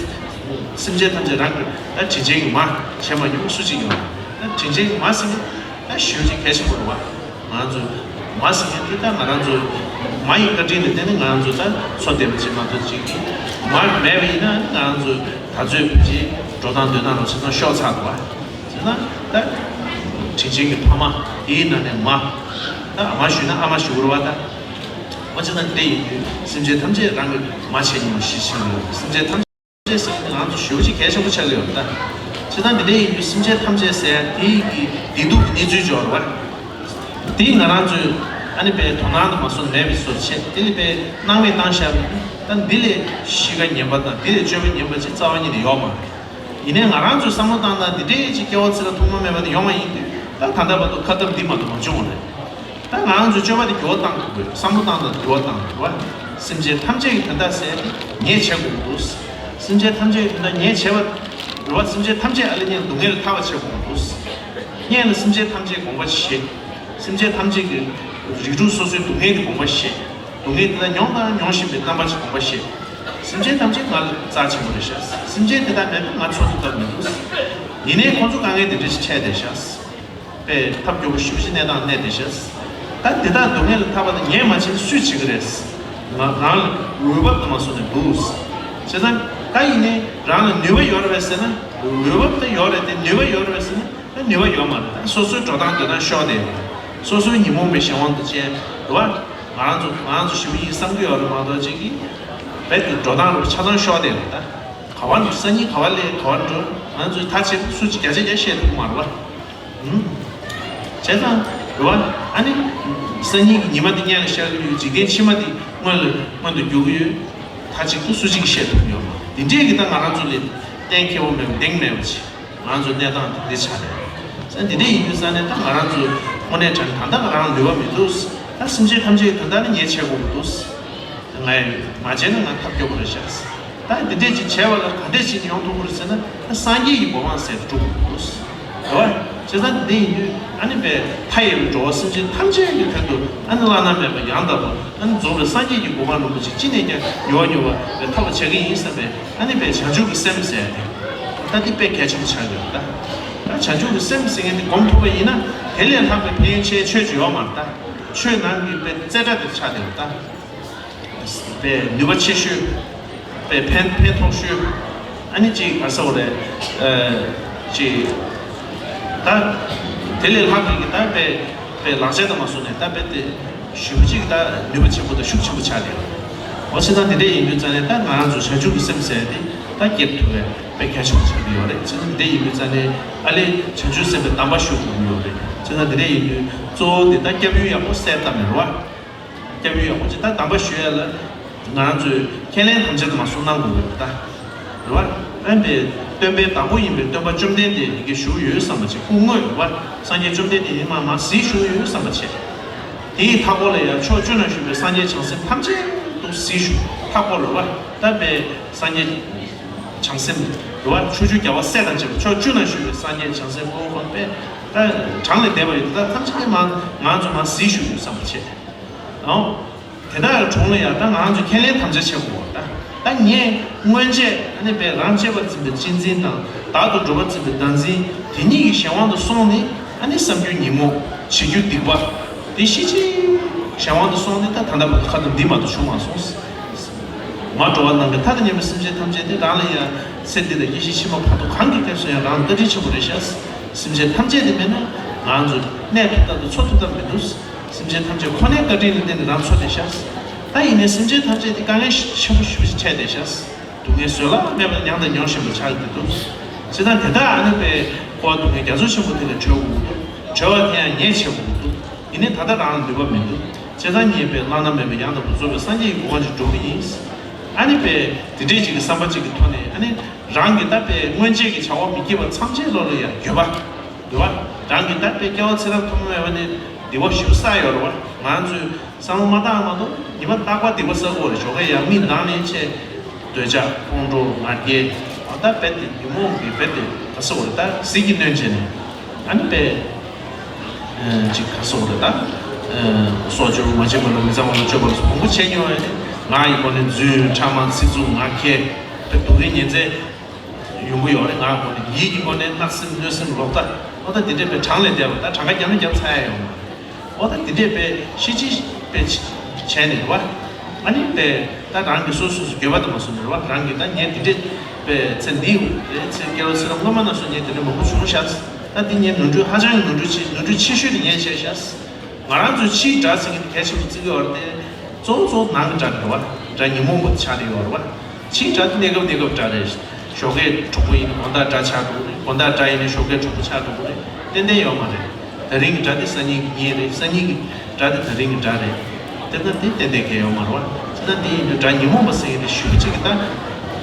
སེམས་ཅན་ཐམས་ཅད་རང་གི་ད་དྲིན་ཅན་གྱི་མ་བྱས་མ་མྱོང་སུ་གཅིག་ཡོད། ད་དྲིན་ཅན་གྱི་མ་ཟེར་མཁན་ད་ཞེ་པོ་ཅིག་གལ་ཆེན་པོ་རེད་བ། ང་ཚོ་མ་ཟེར་མཁན་དེ་ད་ང་རང་ཚོ་མ་ཡི་བཀའ་དྲིན་ལ་བརྟེན་ནས་ང་རང་ཚོ་ད་འཚོ་བསྡད་པ་ཅིག་མ་གཏོགས་གཅིག་གིས་མ་མེད་པ་ཡིན་ན་ང་རང་ཚོ་ད་ཚོད་ཕལ་ཆེར་འགྲོ་སྟངས་སྡོད་སྟངས་རོགས་བྱེད་སྟངས་ཤོག་ཚར་འདུག་བ། བྱས་ན་ད་དྲིན་ཅན་གྱི་ཕ་མ་དེའི་ནང་ནས་མ། ད་ཨ་མ་ཞུས་ན་ཨ་མ་ཞུ་དགོས་རེད་བ་ད། འོ་བྱས་ཙང་དེ་ཡིན་དུས་སེམས་ཅན་ཐམས་ཅད་རང་གི་མ་བྱས་ཉིན་མོ་ཤི་ཕྱིན་ཡོད། སེམས་ཅན་ཐམས་ཅད་ཟེར་ན་ང་ཚོ་ཞེ་པོ་ཅིག་གལ་ཆེན་པོ་ཆགས་ཀྱི་ཡོད་ད། བྱས་ཙང་དེ་འདྲ་ཡིན་དུས་སེམས་ཅན་ཐམས་ཅད་ཟེར་ཡ་དེ་གི་བདེ་སྡུག་གི་གནས་ཚུལ་འབྱོར་བ། དེ་ང་རང་ཚོས་ཨ་ནི་པའི་དོ་སྣང་དུ་མ་སོང་མེད་པའི་བཟོ་བྱས་དེ་ལ་པའི་སྣང་མེད་བཏང་བཞག་པ་ཡིན་ན་ད་འདི་ལས་གཤིས་ཀ་ངན་པ་དང་འདི་ལས་སྤྱོད་པ་ངན་པ་ཅིག་རྩ་བ་ཉིད་ནས་ཡོད་མ་རེད། ཡིན་ནའི་ང་རང་ཚོས་བསམ་བློ་བཏང་ན་འདི་འདྲའི་ཅིག་སྐྱེ་བ་ཚེ་རབས་ཐོག་མ་མེད་པ་དེ་ཡོང་བ་ཡིན་དུས་ད་ད་ལྟ་བར་དུ་ཁ་འཐབ་འདི་མ་གཏོགས་མ་བྱུང་བ་རེད། ད་ང་རང་ཚོས་སྤྱོད་པ་དེ་འགྱུར་བ་གཏང་དགོས། བསམ་བློ་བཏང་དང་འགྱུར་བ་གཏང་དགོས་རེད་བ། སེམས་ཅན་ཐམས་ཅད་ཀྱི་དོན་དག་ཟེར་ཏེ་ངས་བྱེད་དགོས་ཀྱི་འདུག་སེམས་ཅན་ཐམས་ཅད་ཀྱི་དོན་དག་ངས་བྱེད་པ་རེད་བ། སེམས་ཅན་ཐམས་ཅད་ཨ་ལས་ངས་སྡུག་བསྔལ་ལས་ཐར་བ་བྱེད་དགོས་ཀྱི་འདུག་སྔོན་ལ་སེམས་ཅན་ཐམས་ཅད་དགོངས་པ་བཞེས། སེམས་ཅན་ཐམས་ཅད་ཀྱི་རིགས་དྲུག་སོ་སོའི་སྡུག་བསྔལ་དེ་དགོངས་པ་བཞེས། སྡུག་བསྔལ་དེ་དག་མྱོང་དང་མྱོང་བཞིན་པའི་རྣམ་པ་ཅིག་དགོངས་པ་བཞེས། སེམས་ཅན་ཐམས་ཅད་ང་ལས་རྩ་ཆེན་པོ་རེད་ཤག་སེམས་ཅན་དེ་དག་མེད་ན་ང་འཚོ་ཐུབ་ཐབས་མི་འདུག་ཡིན་ནའི་ཁོང་ཚོ་དཀའ་ངལ་དེ་འདྲ་ཞིག་འཕྲད་བསྡད་ཤག་པའི་ཐབས་སྐྱོ་པོ་ཞེ་པོ་ཅིག་གནས་སྟངས་གནས་བསྡད་ཤག་ད་དེ་དག་སྡུག་བསྔལ་ལས་ཐར་པ་དེ་ངས་མ་བྱས་ན་སུས་བྱེད་ཀྱི་རེད། ང་རང་ལ་འོས་བབ་དུ་མ་སོང་ནས་འདུག་བྱས་ཙང་ད་ཡིན་ནའི་རང་ལ་ནུས་པ་ཡོད་རེད་པས་ཟེར་ན་འོས་བབ་དེ་ཡོད་རེད་དེ་ནུས་པ་ཡོད་རེད་པས་ཟེར་ན། ད་ནུས་པ་ཡོད་མ་རེད། ད་སོ་སོའི་འགྲོ་སྟངས་འགྲོ་སྟངས་ཤོར་བསྡད་ཡོད་རེད། སོ་སོའི་ཉོན་མོངས་པའི་གཞན་དབང་དུ་བྱས་འགྲོ་བ། ང་རང་ཚོ་ང་རང་ཚོ་ཞེ་པོ་ཡིན་བསམ་གྱི་ཡོད་རེད་མ་གཏོགས་ཅིག་གིས་རྦད་དེ་འགྲོ་སྟངས་རུ་ཆ་ཚང་ཤོར་བསྡད་ཡོད་རེད་ད། ག་བ་སང་ཉིན་ག་བ་སླེབས་ག་བ་འགྲོ། ང་ཚོས་ད་བྱས་སུ་ཅིག་བརྒྱ་ཆ་བརྒྱ་བཤད་ཐུབ་ཀྱི་མ་རེད་བ། ཧུམ། བྱས་ཙང་རེད་བ། ཨ་ནི། སང་ཉིན་གྱི་ཉི་མ་འདི་སྔོན་ལ་ཤར་གྱི་ཡོད། འཇིག་རྟེན་ཕྱི་མ་འདི་སྔོན་ལ་སྔོན་དུ་འགྱུར་གྱི་ཡོད། ད་ཅིག་ཏུ་སུ་ཅིག་གིས་བཤད་ཐུབ་ཀྱི་ཡོད་མ་རེད། འདི་འདྲས་ཀྱི་ད་ང་རང་ཚོ་ལ་གཏན་འཁེལ་བ་མེད་པ་གདེང་མེད་པ་ཅིག་ང་ཚོ་གནས་སྟངས་དེ་འདྲ་ཆགས་རེད། ས་འདི་འདྲ་ཡིན་དུས་ས་ནས་ད་ང་རང་ཚོ་དངོས་གནས་དྲང་ད་ལྟ་ང་རང་ནུས་པ་མི་འདུག་ད་སེམས་ཅན་ཐམས་ཅད་ཀྱི་དོན་དག་ནི་ངས་བྱེད་དགོས་ཀྱི་འདུག་ང་ཡི་མ་བྱས་ན་ང་ཐབས་སྐྱོ་པོ་རེད་ཤག་ད་འདི་འདྲས་ཅིག་བྱས་པ་ལ་ག་འདྲས་ཅིག་ཡོང་ཐུབ་ཀྱི་རེད་ཟེར་ན་ད་སངས་རྒྱས་ཀྱི་གོ་འཕང་ཟེར་དུ་འགྲོ་དགོས་ཀྱི་འདུག་རེད་བ། བྱས་ཙང་འདི་ཡིན་དུས་ཨ་ནི་པའི་མཐའ་ཡས་པའི་འགྲོ་བ་སེམས་ཅན་ཐམས་ཅད་ཀྱི་དོན་དུ་ཨ་ནི་བླ་ན་མེད་པ་ཡང་དག་པ་ཨ་ནི་རྫོགས་པའི་སངས་རྒྱས་ཀྱི་གོ་འཕང་རིན་པོ་ཆེ་ཅི་ནས་ཀྱང་མྱུར་བ་མྱུར་བ་བའི་ཐོབ་པ་བྱ་གི་ཡིན་བསམ་པའི་ཨ་ནི་པའི་བྱང་ཆུབ་ཀྱི་སེམས་ཟེར་ཡ་དེ། ད་འདི་དཔེ་གལ་ཆེན་པོ་ཆགས་ཡོད་ད། ད་བྱང་ཆུབ་ཀྱི་སེམས་ཟེར་མཁན་འདི་སྒོམ་ཐུབ་པ་ཡིན་ན་དེ་ལས་ལྷག་པའི་ཕན་ཡོན་ཆེ་ཆོས་ཅིག་ཡོད་མ་རེད་ད། ཆོས་ནང་གི་དཔེ་རྩེ་གྲ་དེ་ཆགས་བསྡད་ཡོད་ད། དཔེ་ནུས་པ་ཆེ་ཤོས། དཔེ་ཕན་ཕན་ཐོགས་ཤོས། ཨ་ནི་ཅིག་ག་ཟེར་བ་རེད། ཨ། ཅིག་ད་དེ་ལས་ལྷག་པའི་གི་ད་དཔེ་དཔེ་ལག་ཆ་དང་མ་སོང་ནས་ད་དཔེ་དེ་ཞུ་བ་ཅིག་ད་ནུས་པ་ཆེན་པོ་དང་ཤུགས་ཆེན་པོ་ཆགས་བསྡད་ཡོད་རེད། འོ་བྱས་ཙང་དེ་འདྲ་ཡིན་དུས་ཙང་ནས་ད་ང་རང་ཚོ་བྱང་ཆུབ་ཀྱི་སེམས་ཟེར་ཡ་དེ་ད་སྐྱེ་ཐུབ་པའི་དཔེ་གལ་ཆེན་པོ་ཆགས་ཀྱི་ཡོད་རེད། བྱས་ཙང་དེ་འདྲ་ཡིན་དུས་ཙང་ནས་ཨ་ལས་བྱང་ཆུབ་སེམས་དཔའི་གདམས་པ་ཞུ་དགོས་ཀྱི་ཡོད་རེད། བྱས་ཙང་དེ་འདྲ་ཡིན་དུས་གཙོ་བོ་དེ་ད་སྐྱབས་ཡུལ་ཡག་པོ་གསལ་བཏབ་ནས་རེད་བ། སྐྱབས་ཡུལ་ཡག་པོ་ཅིག་ད་གདམས་པ་ཞུ་ཡ་ལ་ང་རང་ཚོས་ཁས་ལེན་དམ་བཅའ་དུ་མ་སོང་གནང་དགོས་ཀྱི་རེད་ད། རེད་བ། ཨ་ནི་སྟོན་པའི་བདག་པོ་ཡིན་པའི་སྟོན་པ་བཅོམ་ལྡན་འདས་ཡི་གེ་བཞུགས་ཡོད་བསམ་པ་བྱས། སྐུ་དངོས་རེད་བ། སངས་རྒྱས་བཅོམ་ལྡན་འདས་ཡིན་མ་མ་གཟིགས་བཞུགས་ཡོད་བསམ་པ་བྱས། དེའི་མཐའ་སྐོར་ལ་ཡང་ཕྱོགས་བཅུ་ན་བཞུགས་པའི་སངས་རྒྱས་བྱང་སེམས་ཐམས་ཅད་དུ་གཟིགས་བཞུགས། མཐའ་སྐོར་རེད་བ། ད་པའི་སངས་རྒྱས་བྱང་སེམས་རེད་བ། ཕྱོགས་བཅུའི་རྒྱལ་བ་སྲས་དང་བཅས་པ་ཕྱོགས་བཅུ་ན་བཞུགས་པའི་སངས་རྒྱས་བྱང་སེམས་དཔའ་བོ་ཁོ་ན་པས་ད་གྲངས་ལས་འདས་པ་ཡོད་དེ་དག་ཐམས་ཅད་མ་ང་ཚོ་མ་གཟིགས་བཞུགས་ཡོད་བསམ་པ་བྱས། ཨོ། དེ་དག་གི་དྲུང་ལ་ཡང་ད་ང་ཚོས་ཁས་ལེན་དམ་བཅའ་བྱེད་དགོས་པ། ད་ད་ངས་སྔོན་ཆད་ཨ་ནི་པས་རང་གཅེས་པར་འཛིན་པའི་གཅེས་འཛིན་དང་བདག་ཏུ་འགྲོ་བར་འཛིན་པའི་བདག་འཛིན་དེ་གཉིས་ཀྱི་གཞན་དབང་དུ་སོང་ནས་ཨ་ནི་བསམ་རྒྱུ་ཉོན་མོངས་བྱེད་རྒྱུ་སྡིག་པ་དེ་ཤེས་བྱའི་གཞན་དབང་དུ་སོང་ནས་ད་ད་ལྟ་བར་དུ་ཁ་དོག་འདི་མ་གཏོགས་བྱུང་མ་སོང་། མ་འགྲོ་བ་ནང་གི་མཐའ་དང་མཉམ་པའི་སེམས་ཅན་ཐམས་ཅད་དེ་རང་ལ་ཡང་ཚེ་འདི་དང་ཡེ་ཤེས་ཕྱི་མ་བར་དུ་གང་གི་སྐབས་སུ་ཡང་རང་བཀའ་དྲིན་ཆེན་པོ་རེད་ཤག་སེམས་ཅན་ཐམས་ཅད་དེ་མེད་ན་ང་ཚོ་གནས་ཐུབ་ཐབས་དང་འཚོ་ཐུབ་ཐབས་མི་འདུག་སེམས་ཅན་ཐམས་ཅད་ཁོ་ནའི་བཀའ་དྲིན་ལ་བརྟེན་ནས་རང་འཚོ་བསྡད་ཤག་ད་ཡིན་ནའི་སེམས་ཅན་ཐམས་ཅད་དེ་དཀའ་ངལ་ཆེན་པོ་ཞེ་པོ་ཅིག་འཕྲད་བསྡད་ཤག་སྡུག་བསྔལ་བཟོད་གླགས་མེད་པར་མྱངས་དང་མྱོང་བཞིན་པ་ཆགས་ཀྱི་འདུག་བྱས་ཙང་དེ་དག་ཨ་ནི་པའི་འཁོར་བ་སྡུག་བསྔལ་རྒྱ་མཚོ་ཆེན་པོ་དེ་ལས་གྲོལ་དགོས་ཀྱི་འདུག་གྲོལ་བ་དེ་ཡང་ངས་བྱེད་དགོས་ཀྱི་འདུག་ཡིན་ནའི་ད་ལྟ་རང་ལ་ནུས་པ་མི་འདུག་བྱས་ཙང་ངས་པའི་བླ་ན་མེད་པའི་ཡང་དག་པར་རྫོགས་པའི་སངས་རྒྱས་ཀྱི་གོ་འཕང་ཅིག་འགྲོ་གི་ཡིན། ཨ་ནི་པའི་དེ་འདྲས་ཅིག་གི་བསམ་པ་ཅིག་གི་ཐོག་ནས་ཨ་ནི་རང་གི་ད་པའི་སྔོན་ཆད་ཀྱི་བྱ་བ་མི་བགྱིས་པ་ཐམས་ཅད་བློ་ལ་ཡང་འགྱོད་པ། འདུག་བ། རང་གི་ད་པའི་སྐྱེ་བ་ཚེ་རབས་ཐོག་མ་མེད་པ་ནས་སྡིག་པ་ཞེ་པོ་བསགས་ཡོད་རེད་བ། ང་ཚོས་བསམ་བློ་མ་བཏང་མ་གཏོགས་ཉི་མ་རྟག་པར་སྡིག་པ་བསགས་ཀྱི་ཡོད་རེད། ཞོགས་ཀས་ཡང་མིག་ནང་ནས་ཆེ། འདོད་ཆགས་ཁོང་ཁྲོ་ང་རྒྱལ། ཨ་ད་རྦད་དེ་ཉོན་མོངས་ཀྱི་རྦད་དེ་ག་ཟེར་དགོས་རེད། ད་ཟིལ་གྱིས་གནོན་བྱས་ནས་ཨ་ནི་པས་ཅིག་ག་ཟེར་དགོས་རེད། ད་སྲོག་གཅོད་པ་མ་བྱིན་པ་ལ་མི་གཙང་བ་ལ་སྤྱོད་པ་ལ་སོགས་མང་པོ་བྱས་མྱོང་བ་ཡིན། ང་ཡི་སྒོ་ནས་རྫུན་ཕྲ་མ་ཚིག་རྩུབ་ངག་འཁྱལ་དེ་སྡུག་རུས་ཉེན་ཚད་ཡོང་གི་ཡོད་རེད། ང་སྒོ་ནས་ཡིད་ཀྱི་སྒོ་ནས་བརྣབ་སེམས་གནོད་སེམས་ལོག་ལྟ་ཨ་ད་དེ་འདྲས་པའི་གྲངས་ལས་འདས་པ་ད་གྲངས་ཀ་རྒྱབ་ན་རྒྱབ་ཚར་ཡ་ཡོང་བ། ཨོ་ད་དེ་འདྲས་པའི་ཤེས་བྱེད་པའི་བྱས་ནས་རེད་བ། ཨ་ནི་པའི་ད་རང་གི་སོ་སོ་སོ་འགྱོད་པ་དུ་མ་སོང་རེད་བ། རང་གི་ད་ངས་དེ་འདྲས་པའི་ཚེ་འདིའི་རེད་ཚེ་སྐྱེ་བ་ཚེ་རབས་སྔོན་མ་ན་སོང་ངས་དེ་འདྲས་མང་པོ་བྱུང་ཤག་ད་འདི་ངས་ནོར་འཁྲུལ་ཧ་ཅང་གི་ནོར་འཁྲུལ་ཆེ་ནོར་འཁྲུལ་ཆེ་ཤོས་དེ་ངས་བྱས་ཤག་ང་རང་ཚོའི་ཕྱིའི་དགྲ་ཟེར་མཁན་དེ་གལ་ཆེན་པོ་བརྩི་གི་ཡོད་རེད་དེ། གཙོ་བོ་གཙོ་བོ་ནང་གི་དགྲ་རེད་བ། དགྲ་ཉོན་མོངས་པ་ཆགས་བསྡད་ཡོད་རེད་བ། ཕྱིའི་དགྲ་དེ་གནས་སྐབས་གནས་སྐབས་དགྲ་རེད། ཞོགས་ཀས་གྲོགས་པོ་ཡིན་ན་དགོང་དག་དགྲ་ཆགས་འགྲོ་གི་རེད། དགོང་དག་དགྲ་ཡིན་ན་ཞོགས་ཀས་གྲོགས་པོ་ཆགས་འགྲོ་གི་རེད། ཏན་ཏན་ཡོད་མ་རེད། དེ་རིང་གི་དགྲ་དེ་སང་ཉིན་གྱི་གཉེན་རེད། སང་ཉིན་གྱི་དགྲ་དེ་དེ་རིང་གི་དགྲ་རེད། དེ་ན་དེ་ཏན་ཏན་གལ་ཡོད་མ་རེད་བ། དེ་ན་དེ་ཡིན་དུས་དགྲ་ཉོན་མོངས་པ་ཟེར་མཁན་དེ་ཞེ་པོ་ཅིག་གི་ད་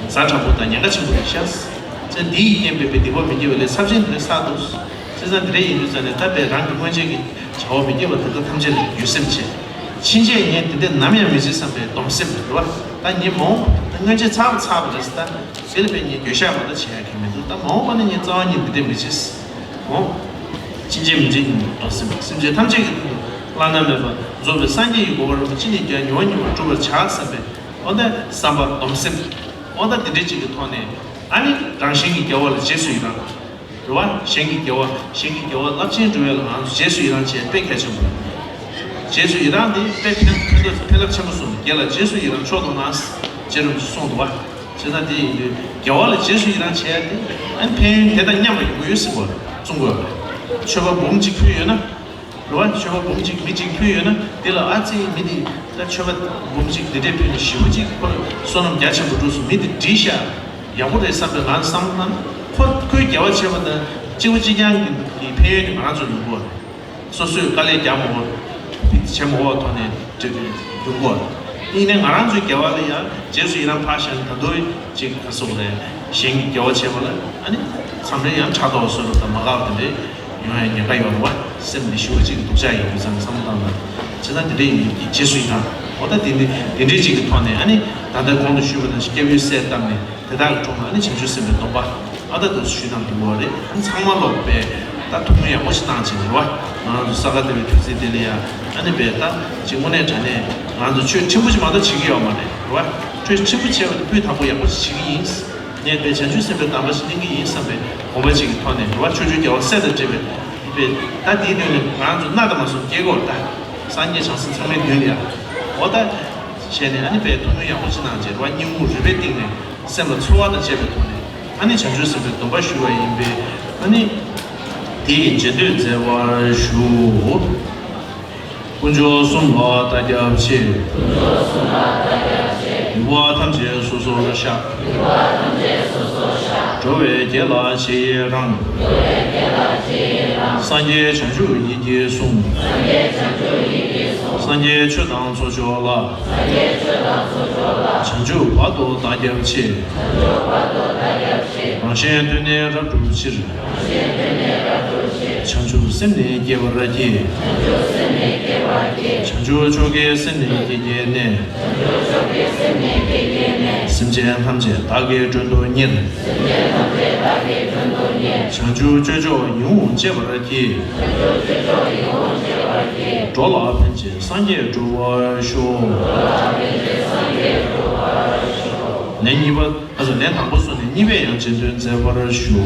ཛ་དྲག་པོ་དང་ཉེན་ཁ་ཆེན་པོ་རེད་ཤག་བྱས་ཙང་དེ་ཡི་རྐྱེན་པས་པའི་སྡིག་པ་མི་དགེ་བའི་ལས་ཚབས་ཆེན་དེ་འདྲ་བསགས་འདུག་བྱས་ཙང་དེ་འདྲ་ཡིན་དུས་ཙང་ནས་ད་པའི་རང་གི་སྔོན་ཆད་ཀྱི་བྱ་བ་མི་དགེ་བ་དེ་དག་ཐམས་ཅད་ལ་འགྱོད་སེམས་བྱེད། ཕྱིན་ཆད་ངས་དེ་འདྲ་ནམ་ཡང་མི་བྱེད་བསམ་པའི་སྡོམ་སེམས་རེད་བ། ད་ངས་མ་འོངས་པ་ད་སྔོན་ཆད་ཚར་བ་ཚར་བ་རེད་ད། དེ་ལ་དཔེ་ངས་འགྱོད་བཤགས་མ་གཏོགས་བྱེད་ཡ་གི་མི་འདུག་ད་མ་འོངས་པ་ན་ངས་རྩ་བ་ཉིད་འདི་འདྲ་མི་བྱེད། འོ། ཕྱིན་ཆད་མི་བྱེད་ཉིད་སྡོམ་སེམས། སེམས་ཅན་ཐམས་ཅད་ཀྱི་དོན་དུ་བླ་ན་མེད་པ་རྫོགས་པའི་སངས་རྒྱས་ཀྱི་གོ་འཕང་རིན་པོ་ཆེ་ཅི་ནས་ཀྱང་མྱུར་བ་མྱུར་བར་འགྲུབ་པར་བྱ་བསམ་པའི་འོ་ད་བསམ་པ་སྡོམ་སེམས། འོ་ད་འདི་འདྲ་ཅིག་གི་ཐོག་ནས་ཨ་ནི་རང་གཞན་གྱི་དགེ་བ་ལ་རྗེས་སུ་ཡི་རང་། རེད་བ། གཞན་གྱི་དགེ་བ་གཞན་གྱི་དགེ་བ་རླབས་ཆེན་སྒྲུབ་ཡས་ལ་ང་ཚོ་རྗེས་སུ་ཡི་རང་བྱེད་དཔེ་གལ་ཆེན་པོ་རེད། རྗེས་སུ་ཡི་རང་འདི་དཔེ་ཕན་ཕན་ཐོགས་ཕན་རླབས་ཆེན་པོ་གསུངས་ནས་དགེ་ལ་རྗེས་སུ་ཡི་རང་མཆོག་ཏུ་གནང་། ཅེས་རུ་གསུངས་འདུག་བ། བྱས་ཙང་དེ་ཡིན་དུས་དགེ་བ་ལ་རྗེས་སུ་ཡི་རང་བྱས་ཏེ་ཨ་ནི་ཕན་ཡོན་དེ་དང་མཉམ་པ་ཡོང་གི་ཡོད་སྲིད་པ་རེད། བཙུན་དགོས་རེད། མཆོད་པ་འབུམ་གཅིག་ཕུལ་ཡོད་ན། རེད་བ། མཆོད་པ་འབུམ་གཅིག་མི་གཅིག་ཕུལ་ཡོད་ན་དེ་ལ་ཨ་ཙི་མི་དེ་ད་མཆོད་པ་འབུམ་གཅིག་འདི་འདྲས་ཕུལ་ནས་ཞེ་པོ་ཅིག་ཁོ་ལ་བསོད་ནམས་རྒྱ་ཆེན་པོ་འགྲོ་སོང་། མི་དེ་འདྲིས་ཤག་ཡག་པོ་རེད་བསམ་པའི་ང་བསམ་བློ་བཏང་ན་ཁོ་ཁོའི་དགེ་བ་བྱས་པ་དང་གཅིག་པ་གཅིག་རྐྱང་གི་ཕན་ཡོན་དེ་ང་རང་ཚོར་ཡོང་གི་ཡོད་རེད། སོ་སོས་དཀའ་ལས་རྒྱག་མ་དགོས། བྱེད་མ་དགོས་ཐོག་ནས་འགྲིག་གི་ཡོང་གི་ཡོད་རེད། ཡིན་ནའི་ང་རང་ཚོའི་དགེ་བ་ལ་ཡང་རྗེས་སུ་ཡི་རང་ཕར་བཞག་ནས་ད་དུང་ཅིག་ག་ཟེར་དགོས་རེད། གཞན་གྱི་དགེ་བ་བྱས་པ་ལ་ཨ་ནི་མཚམས་རེ་ཡང་ཕྲག་དོག་བཟོ་རུ་དང་མ་དགའ་བ་དེ་འདྲས། ཡོང་ཡ་ཉེན་ཁ་ཡོད་རེད་བ། སེམས་ནི་ཞུ་བ་གཅིག་གི་སྡུག་ཅག་ཡིན་དུས་ཙང་བསམ་བློ་བཏང་ན། བྱས་ཙང་དེ་འདྲ་ཡིན་དུས་རྗེས་སུ་ཡི་རང་། འོ་ད་དེ་འདི་དེ་འདྲའི་གཅིག་གི་ཐོག་ནས་ཨ་ནི་ད་ལྟ་གོང་དུ་ཞུས་པ་ནང་བཞིན་སྐྱབས་ཡུལ་སྲས་བཏབ་ནས་དེ་དག་གི་དྲུང་ལ་ཨ་ནི་བྱང་ཆུབ་སེམས་དཔའི་སྡོམ་པ་ཨ་ད་དུ་ཞུས་གནང་གི་ཡོད་རེད། ཨ་ནི་ཚང་མ་ལོག་པས་ད་ཐུགས་སྨོན་ཡག་པོ་ཞིག་བཏང་བྱས་ནས་རེད་བ། ང་རང་ཚོ་ས་ག་ཟླ་བའི་དུས་ཚིགས་དེ་ལ་ཡ་ཨ་ནི་པས་ད་ཅིག་དངོས་གནས་དྲང་གནས་ང་ཚོ་ཆོས་ཕྲན་བུ་ཞིག་མ་གཏོགས་བྱེད་ཀྱི་ཡོད་མ་རེད་རེད་བ། ཆོས་ཕྲན་བུ་བྱས་པ་དེ་སྤུས་དག་པོ་ཡག་པོ་ཞིག་བྱེད་ཀྱི་ཡིན། ངས་དཔེ་བྱང་ཆུབ་སེམས་དཔའི་གདམས་པ་ཞིག་གླེང་གི་ཡིན་བསམ་པའི་དགོངས་པ་ཅིག་གི་ཐོག་ནས་རེད་བ། ཕྱོགས་བཅུའི་རྒྱལ་བ་སྲས་དང་འབྲེལ་བའི་དཔེ་ད་དེའི་མདུན་ནས་ང་རང་ཚོ་སྣ་དང་མ་སོང་སྐྱེ་སྐོར་ད་སངས་རྒྱས་བྱང་སེམས་ཚང་མའི་མདུན་ལ་ཡ་འོ་ད་བྱས་ནས་ཨ་ནི་དཔེ་ཐུགས་སྨོན་ཡག་པོ་ཅིག་གནང་བྱས་རེད་བ། སྙིང་ཁུང་རུས་པའི་གཏིང་ནས་སེམས་ལ་ཚོར་བ་དང་བཅས་པའི་ཐོག་ནས་ཨ་ནི་བྱང་ཆུབ་སེམས་དཔའི་སྡོམ་པ་ཞུ་བ་ཡིན་པས་ཨ་ནི་དེ་ཡི་རྗེས་ཟློས་མཛད་པར་ཞུ། དཀོན་མཆོག་གསུམ་ལ་བདག་སྐྱབས་མཆི། སྡིག་པ་ཐམས་ཅད་སོ་སོར་བཤགས། འགྲོ་བའི་དགེ་ལ་རྗེས་ཡི་རང་། སངས་རྒྱས་བྱང་ཆུབ་ཡིད་ཀྱིས་བཟུང་། སངས་རྒྱས་ཆོས་དང་ཚོགས་མཆོག་ལ། བྱང་ བྱང་ཆུབ་བར་དུ་བདག་སྐྱབས་མཆི། རང་གཞན་དོན་ནི་རབ་བསྒྲུབ་ཕྱིར། བྱང་ཆུབ་སེམས་ནི་བསྐྱེད་པར་བགྱི། བྱང་ཆུབ་མཆོག་གི་སེམས་ནི་བསྐྱེད་བགྱིས་ནས། སེམས་ཅན་ཐམས་ཅད་བདག་གིས་མགྲོན་དུ་གཉེར། བྱང་ཆུབ་སྤྱོད་མཆོག་ཡིད་འོང་སྤྱད་པར་བགྱི། འགྲོ་ལ་ཕན་ཕྱིར་སངས་རྒྱས་འགྲུབ་པར་ཤོག། ལན་གཉིས་པ། ཨ་ཙི། ལན་དང་པོ་སོང་ནས་གཉིས་པའི་ཡང་རྗེས་ཟློས་མཛད་པར་ཞུ།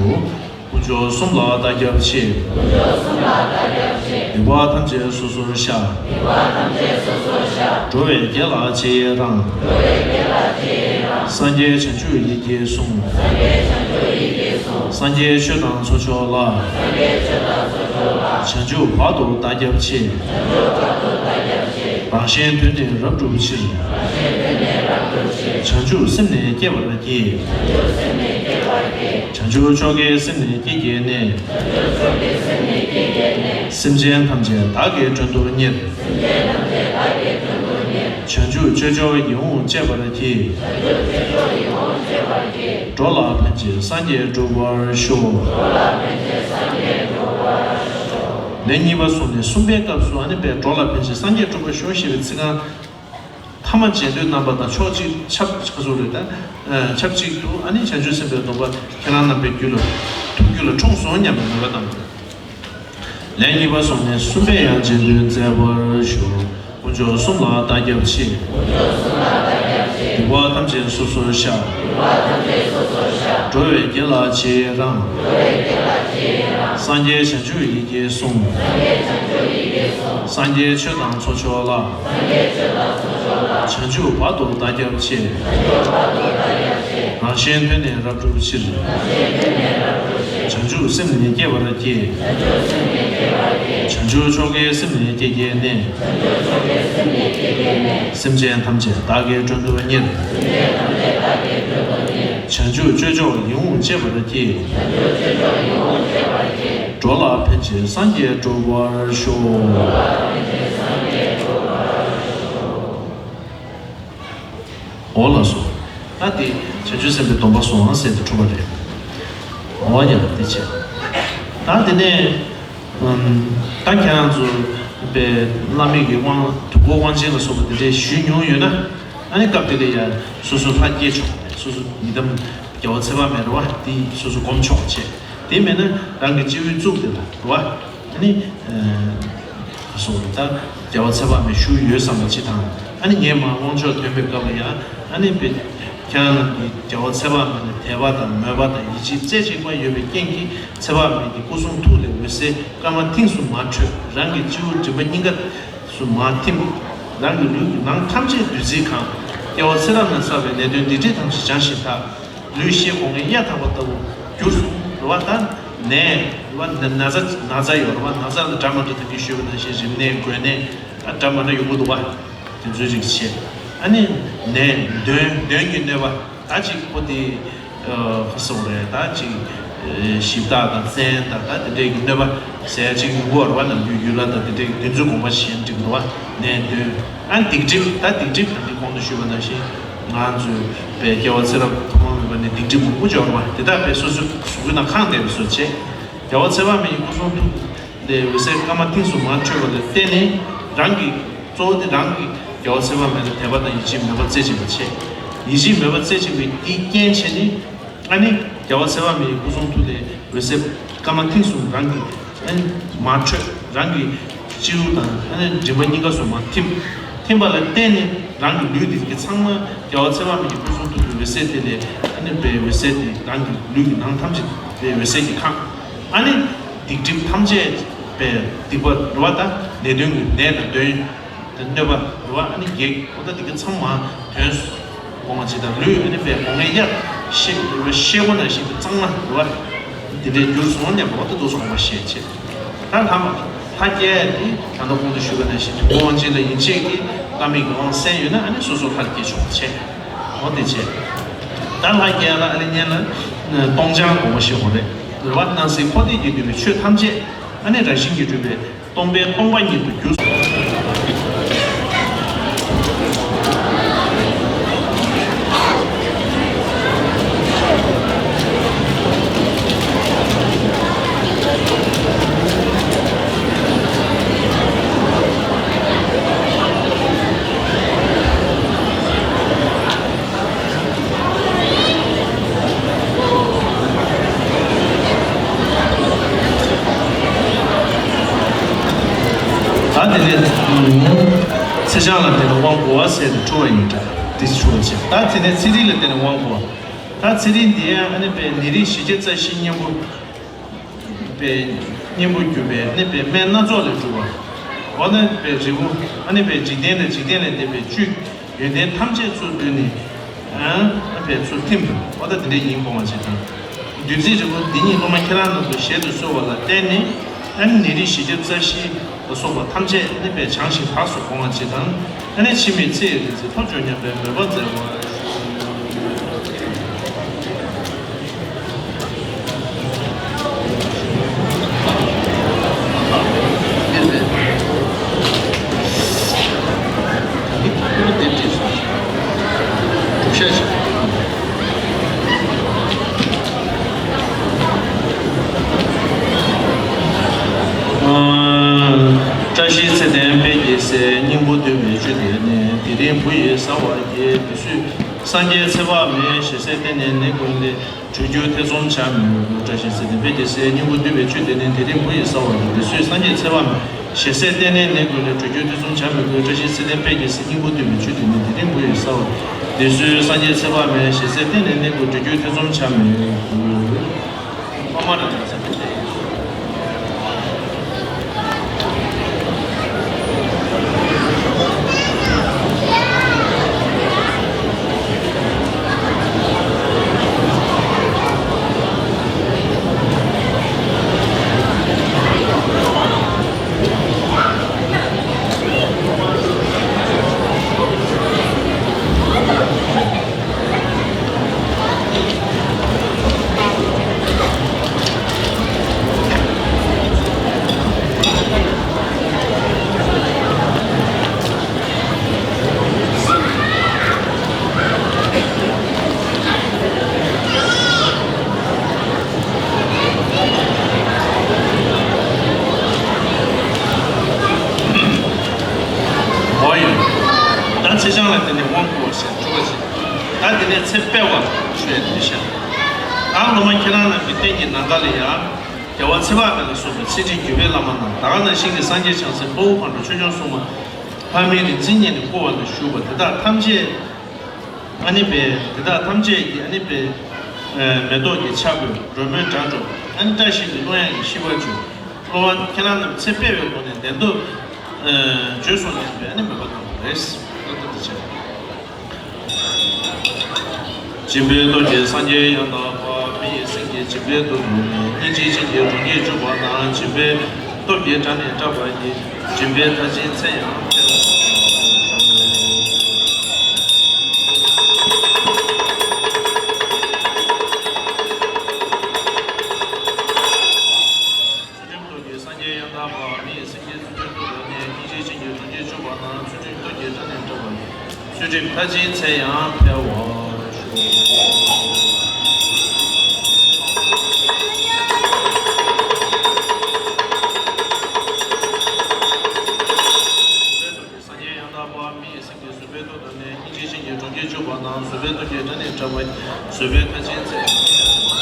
དཀོན་མཆོག་གསུམ་ལ་བདག་སྐྱབས་མཆི། སྡིག་པ་ཐམས་ཅད་སོ་སོར་བཤགས། འགྲོ་བའི་དགེ་ལ་རྗེས་ཡི་རང་། སངས་རྒྱས་བྱང་ཆུབ་ཡིད་ཀྱིས་བཟུང་། སངས་རྒྱས་ཆོས་དང་ཚོགས་མཆོག་ལ། བྱང་ཆུབ་བར་དུ་བདག་སྐྱབས་མཆི། རང་གཞན་དོན་ནི་རབ་བསྒྲུབ་ཕྱིར། བྱང་ཆུབ་སེམས་ནི་བསྐྱེད་པར་བགྱི། བྱང་ཆུབ་མཆོག་གི་སེམས་ནི་བསྐྱེད་བགྱིས་ནས། སེམས་ཅན་ཐམས་ཅད་བདག་གིས་མགྲོན་དུ་གཉེར། བྱང་ཆུབ་སྤྱོད་མཆོག་ཡིད་འོང་སྤྱད་པར་བགྱི། འགྲོ་ལ་ཕན་ཕྱིར་སངས་རྒྱས་འགྲུབ་པར་ཤོག། ལན་གཉིས་པ་སོང་ནས་གསུམ་པའི་སྐབས་སུ། ཨ་ནི་པའི་འགྲོ་ལ་ཕན་ཕྱིར་སངས་རྒྱས་འགྲུབ་པར་ཤོག་ཞེས་པའི་ཚིག་རྐང་། ཐ་མ་རྗེས་ཟློས་རྣམ་པ་དང་ཕྱོགས་གཅིག་ཆབས་ཆ་སོགས་རེད་ད། ཨ། ཆབས་གཅིག་ཏུ། ཨ་ནི་བྱང་ཆུབ་སེམས་དཔའི་སྡོམ་པ་ཁྱེད་རང་རྣམ་པའི་རྒྱུད་ལ། ཐུགས་རྒྱུད་ལ་འཁྲུངས་སོང་སྙམ་པའི་མོས་པ་དང་། ལན་གཉིས་པ་སོང་ནས་གསུམ་པའི་ཡང་རྗེས་ཟློས་མཛད་པར་ཞུ། དཀོན་མཆོག་གསུམ་ལ་བདག་སྐྱབས་མཆི། སྡིག་པ་ཐམས་ཅད་སོ་སོར་བཤགས། འགྲོ་བའི་དགེ་ལ་རྗེས་ཡི་རང་། སངས་རྒྱས་བྱང་ཆུབ་ཡིད་ཀྱིས་བཟུང་། སངས་རྒྱས་ཆོས་དང་ཚོགས་མཆོག་ལ། བྱང་ཆུབ་བར་དུ་བདག་སྐྱབས་མཆི། རང་གཞན་དོན་ནི་རབ་བསྒྲུབ་ཕྱིར། བྱང་ཆུབ་སེམས་ནི་བསྐྱེད་པར་བགྱི། བྱང་ཆུབ་མཆོག་གི་སེམས་ནི་བསྐྱེད་བགྱིས་ནས། སེམས་ཅན་ཐམས་ཅད་བདག་གིས་མགྲོན་དུ་གཉེར། བྱང་ཆུབ་སྤྱོད་མཆོག་ཡིད་འོང་སྤྱད་པར་བགྱི། འགྲོ་ལ་ཕན་ཕྱིར་སངས་རྒྱས་འགྲུབ་པར་ཤོག། འོ་ལགས་སོ། ད་དེ་བྱང་ཆུབ་སེམས་དཔའི་སྡོམ་པ་སོང་ཟེར་ཏེ་གྲུབ་པ་རེད། འོ་ཡ། དེ་བྱས། ད་དེ་ནས་ཨམ། ད་ཁྱེད་རང་ཚོ་པའི་བླ་མེད་ཀྱི་དབང་། དུས་འཁོར་དབང་ཆེན་ལ་སོགས་པ་དེ་འདྲས་ཞུས་མྱོང་ཡོད་ན། ཨ་ནི་སྐབས་དེ་ལ་ཡ་སོ་སོ་ལྷ་བསྐྱེད་ཆོག་པ་རེད། སོ་སོ་ཡི་དམ་རྒྱལ་བ་ཚེ་དཔག་མེད་རེད་བ། དེ་སོ་སོ་སྒོམ་ཆོག་པ་བྱས། དེ་མེད་ན་རང་གི་སྤྱི་བོའི་གཙུག་དེ་ལ་རེད་བ། ཨ་ནི་ཨ། སོ་ད་རྒྱལ་བ་ཚེ་དཔག་མེད་བཞུགས་ཡོད་བསམ་པ་ཅིག་དང་། ཨ་ནི་ངས་མར་དབང་ཆོག་འདོན་པའི་སྐབས་ལ་ཡང་། ཨ་ནི་པའི་ཁྱེད་རང་རྣམས་ཀྱིས་རྒྱལ་བ་ཚེ་དཔག་མེད་ལ་དད་པ་དང་མོས་པ་དང་ཡིད་ཆེས་རྩེ་གཅིག་པ་ཡོད་པའི་རྐྱེན་གྱིས། ཚེ་དཔག་མེད་ཀྱི་སྐུ་གསུང་ཐུགས་ལས་འོད་ཟེར་སྐར་མ་ཐེངས་སུ་མ་འཕྲོས། རང་གི་སྤྱི་བོ་མགྲིན་པ་སྙིང་ག་སུ་མ་ཐིམ། རང་གི་ལུས་ཀྱི་ནང་ཐམས་ཅད་བདུད་རྩིས་གང་། སྐྱེ་བ་ཚེ་རབས་ན་བསགས་པའི་ནད་གདོན་སྡིག་སྒྲིབ་ཐམས་ཅད་སྦྱངས་ཤིང་དག། ལུས་ཤེལ་སྒོ་ལྔའི་གཡའ་དག་པ་ལྟ་བུ་གྱུར་སོང་། རེད་བ། ད་ནད་རེད་བ། ན་ན་ཚ། ན་ཚ་ཡོད་རེད་བ། ན་ཚ་ལ་འདྲ་མི་འདྲ་ད་གིན་ཞུས་པ་ནང་བཞིན་རིམས་ནད་འགོས་ནད་ཨ་འདྲ་མི་འདྲ་ཡོང་གི་འདུག་བ། དེ་ཚོའི་རིགས་བྱས། ཨ་ནི་ནད་གདོན། གདོན་གྱི་གནོད་པ་ད་ཅིག་ཁོ་དེ་ཨ་ཁ་སོགས་རེད། ད་ཅིག་ཨ་གཞི་བདག་དང་བཙན་དང་ད་དེ་འདྲའི་གི་གནོད་པ་ཟེར་ཡ་ཅིག་ཡོང་གི་ཡོད་རེད་བ། ནམ་རྒྱུན་ཡུལ་ལྷ་དང་དེ་འདྲའི་གི་དེ་ཚོའི་དགོངས་པ་བཞེས་ན་འགྲིག་གི་འདུག་བ། ནད་གདོན། ཨ་སྡིག་སྒྲིབ། ད་སྡིག་སྒྲིབ་ད་འདི་གོང་དུ་ཞུས་པ་ནང་བཞིན། ང་ཚོས་པའི་རྒྱལ་བ་ཚེ་རབས་ཐོག་མ་མེད་པ་ནས་སྡིག་སྒྲིབ་མང་པོ་འབྱོར་བ་དེ་དག་པའི་སོ་སོའི་གཟུགས་པོའི་ནང་ཁེངས་བསྡད་པའི་བཟོ་བྱས། རྒྱལ་བ་ཚེ་དཔག་མེད་ཀྱི་སྐུ་གསུང་ཐུགས་ལས་འོད་ཟེར་སྐར་མ་ཐེངས་སུ་མ་འཕྲོས་པ་ལ་བརྟེན་ནས། རང་གི་གཙོ་བོ་དེ་རང་གི་རྒྱལ་བ་ཚེ་དཔག་མེད་ལ་དད་པ་དང་ཡིད་ཆེས་མོས་པ་རྩེ་གཅིག་པ་བྱས། ཡིད་ཆེས་མོས་པ་རྩེ་གཅིག་པའི་དེའི་རྐྱེན་བྱས་ནས། ཨ་ནི་རྒྱལ་བ་ཚེ་དཔག་མེད་ཀྱི་སྐུ་གསུང་ཐུགས་ལས་འོད་ཟེར་སྐར་མ་ཐེངས་གསུམ་རང་གི་ཨ་ནི་མ་འཕྲོས། རང་གི་སྤྱི་བོ་དང་ཨ་ནི་མགྲིན་པ་གཉིས་ཀ་སུ་མ་ཐིམ། ཐིམ་པ་ལ་བརྟེན་ནས་རང་གི་ལུས་འདི་གི་ཚང་མ་རྒྱལ་བ་ཚེ་དཔག་མེད་ཀྱི་སྐུ་གསུང་ཐུགས་ཀྱི་འོད་ཟེར་དེ་ལས། ཨ་ནི་པའི་འོད་ཟེར་དེ་རང་གི་ལུས་ཀྱི་ནང་ཐམས་ཅད་པའི་འོད་ཟེར་གྱིས་གང་། ཨ་ནི་སྡིག་སྒྲིབ་ཐམས་ཅད་པའི་སྡིག་པ་རེད་བ། ད་ནད་གདོན་གྱི་ནད་དང་གདོན། དེ་གནོད་པ་རེད་བ། ཨ་ནི་བགེགས་འོ་ད་དེ་ག་ཚང་མ་དོན་དགོངས་པ་ཅིག་དང་། ལུས་ཨ་ནི་པའི་སྒོ་ལྔའི་གཡའ་ཤེལ་ཤེལ་སྒོ་ནང་བཞིན་དུ་གཙང་མ་རེད་བ། དེ་འདྲའི་འགྱུར་སོང་སྙམ་པ་འོ་ད་འདུག་སེ་དགོངས་པ་བཞེས་བྱས། ད་ལྷ་མ་ལྷ་བསྐྱེད་དེ་ད་ལྟ་གོང་དུ་ཞུས་པ་ནང་བཞིན་དུས་འཁོར་དབང་ཆེན་ལ་ཡིད་ཆེས་ཀྱིས་བླ་མེད་ཀྱི་དབང་གསན་ཡོད་ན། ཨ་ནི་སོ་སོ་ལྷར་བསྐྱེད་ཆོག་པ་བྱས། འོ་དེ་བྱས། ད་ལྷ་བསྐྱེད་ལ་ཨ་ནི་སྔོན་ལ་སྟོང་སྦྱང་དགོངས་པ་བཞེས་དགོས་རེད། རེད་བ། སྣང་སྲིད་འཁོར་འདས་ཀྱིས་བསྡུས་པའི་ཆོས་ཐམས་ཅད་ཨ་ནི་རང་བཞིན་གྱིས་གྲུབ་པའི་སྟོང་པའི་སྟོང་པ་ཉིད་དུ་གྱུར། བ་ཟེར་ཏེ་འཁྲུལ་བ་ཡིན་འདྲ། དེ་འཁྲུལ་བ་བྱེད། ད་དེ་ནས་ཚེ་རིལ་ལ་བརྟེན་ནས་དབང་བསྐུར་བ། ད་ཚེ་རིལ་འདི་ཡང་ཨ་ནི་པའི་ནད་རིགས་བཞི་བརྒྱ་རྩ་བཞིའི་གཉེན་པོ། པའི་གཉེན་པོ་གྱུར་པའི་ཨ་ནི་པའི་སྨན་སྣ་ཚོགས་ལས་གྲུབ་པ། འོ་ན་པའི་རིལ་བུ་ཨ་ནི་པའི་འཇིག་རྟེན་དང་འཇིག་རྟེན་ལས་འདས་པའི་བཅུད་ཡོན་ཏན་ཐམས་ཅད་ཚུར་བསྡུས་ནས། ཨ་པའི་ཚུར་ཐིམ་པ། འོ་ད་དེ་འདྲ་ཡིན་དགོངས་པ་ཅིག་དང་། བདུད་རྩིའི་རིལ་བུ་འདི་ཉིད་སློབ་མ་ཁྱེད་རང་རྣམས་ཀྱི་ཞལ་དུ་གསོལ་བ་ལ་བརྟེན་ནས། ཨ་ནི་ནད་རིགས་བཞི་བརྒྱ་རྩ་བཞི་ལ་སོགས་པ་ཐམས་ཅད་ཨ་ནི་པའི་བྱང་ཞིང་དག་སུ་དགོངས་པ་ཅིག་དང་། ཨ་ནི་འཆི་མེད་ཚེ་ཡི་རིག་འཛིན་ཐོབ་བྱུང་སྙམ་པའི་མོས་པ་མཛད་པ། བཀྲ་ཤིས་ཚེ་བརྟན་དཔལ་གྱི་སྲས། སྙིང་པོ་བསྡུས་པའི་བཅུད་དེ་ནི། དེ་རིང་བུ་ཡིས་ཟ་བར་བགྱི། འདི་སུས་སངས་རྒྱས་ཚེ་དཔག་མེད། ཞལ་ཟས་བརྟེན་ནས་ནད་ཀུན་ལས། འགྲོ་རྒྱུ་ཐེ་ཚོམ་བྱར་མི་དགོས། བཀྲ་ཤིས་ཚེ་བརྟན་དཔལ་གྱི་སྲས། སྙིང་པོ་བསྡུས་པའི་བཅུད་དེ་ནི། དེ་རིང་བུ་ཡིས་ཟ་བར་བགྱི། འདི་སུས་སངས་རྒྱས་ཚེ་དཔག་མེད། ཞལ་ཟས་བརྟེན་ནས་ནད་ཀུན་ལས། འགྲོ་རྒྱུ་ཐེ་ཚོམ་བྱར་མི་དགོས། བཀྲ་ཤིས་ཚེ་བརྟན་དཔལ་གྱི་སྲས། སྙིང་པོ་བསྡུས་པའི་བཅུད་དེ་ནི། དེ་རིང་བུ་ཡིས་ཟ་བར་བགྱི། འདི་སུས་སངས་རྒྱས་ཚེ་དཔག་མེད། ཞལ་ཟས་བརྟེན་ནས་ནད་ཀུན། འགྲོ་རྒྱུ་ཐེ་ཚོམ་བྱར་མི་དགོས། ཨོཾ་ཨ་ར་ཏ་ཟེར་ཏེ། འོ་ཡ། ད་ཚེས་བྱང་ལ་དེ་ནས་དབང་བསྐུར་བ་ཞེས་གྲུབ་པ་ཞིག་ད་དེ་ནས་ཚེ་སྤེལ་བ་ཞུ་ཡ་དེ་བཤད། ད་སློབ་མ་ཁྱེད་རང་རྣམས་ཀྱི་རྟེན་གྱི་ནམ་མཁའ་ལ་ཡང་རྒྱལ་བ་ཚེ་དཔག་མེད་ལ་སོགས་པའི་ཚེ་ཁྲིད་བརྒྱུད་པའི་བླ་མ་རྣམས། ད་ག་ནང་བཞིན་གྱི་སངས་རྒྱས་བྱང་སེམས་དཔའ་བོ་མཁའ་འགྲོ་ཆོས་སྐྱོང་སྲུང་མ་ལྷ་མིའི་རིག་འཛིན་བརྙེས་ནས་བསྐོར་བ་ལ་བཞུགས་པ་དེ་དག་ཐམས་ཅད། ཨ་ནི་པའི་དེ་དག་ཐམས་ཅད་ཀྱིས་ཨ་ནི་པའི་མེ་ཏོག་གི་ཆར་འབེབས། སྒྲོལ་མའི་སྒྲ་སྒྲོགས། ཨ་ནི་བཀྲ་ཤིས་ཀྱི་གླུ་དབྱངས་ཀྱིས་ཤིས་པར་བརྗོད། སློབ་མ་ཁྱེད་རང་རྣམས་ཚེ་སྤེལ་བའི་སྒོ་ནས་བདེན་མཐོང་བརྗོད་གསུངས་ནས་པའི་ཨ་ནི་མོས་པ་གནང་བ་རེད། ད་ལྟ་དེ་བྱས། སྦྱིན་པའི་སྟོབས་ཀྱིས་སངས་རྒྱས་ཡང་དག་པ། མི་ཡི་སེམས་ཀྱི་སྦྱིན་པའི་མཐུ་དང་ནི། སྙིང་རྗེའི་སྤྱན་གྱིས་གྲོང་ཁྱེར་སྤྱུགས་པ་དང་། སྦྱིན་པའི་སྟོབས་ཀྱིས་དགྲ་ནི་བསྐྲད་པ་ཡི། སྦྱིན་པའི་མཐར་ཕྱིན་ཚེ་ཡང་འཕེལ་བར་ཤོག། ཚུལ་ཁྲིམས་སྟོབས་ཀྱིས་སངས་རྒྱས་ཡང་དག་པ། མི་ཡི་སེམས་ཀྱི་ཚུལ་ཁྲིམས་སྟོབས་དང་ནི། སྙིང་རྗེའི་སྤྱན་གྱིས་གྲོང་ཁྱེར་སྤྱུགས་པ་དང་། ཚུལ་ཁྲིམས་སྟོབས་ཀྱིས་དགྲ་ནི་བསྐྲད་པ་ཡི། ཚུལ་ཁྲིམས་མཐར་ཕྱིན་ཚེ་ཡང་འཕེལ་བར་ཤོག། སངས་རྒྱས་ཡང་དག་པ། མི་ཡི་སེམས་ཀྱི་བཟོད་པའི་སྟོབས་དང་ནི། སྙིང་རྗེའི་སྤྱན་གྱིས་གྲོང་ཁྱེར་སྤྱུགས་པ་དང་། བཟོད་པའི་སྟོབས་ཀྱིས་དགྲ་ནི་བསྐྲད་པ་ཡི། བཟོད་པའི་མཐར་ཕྱིན་ཚེ་ཡང་འཕེལ་བར་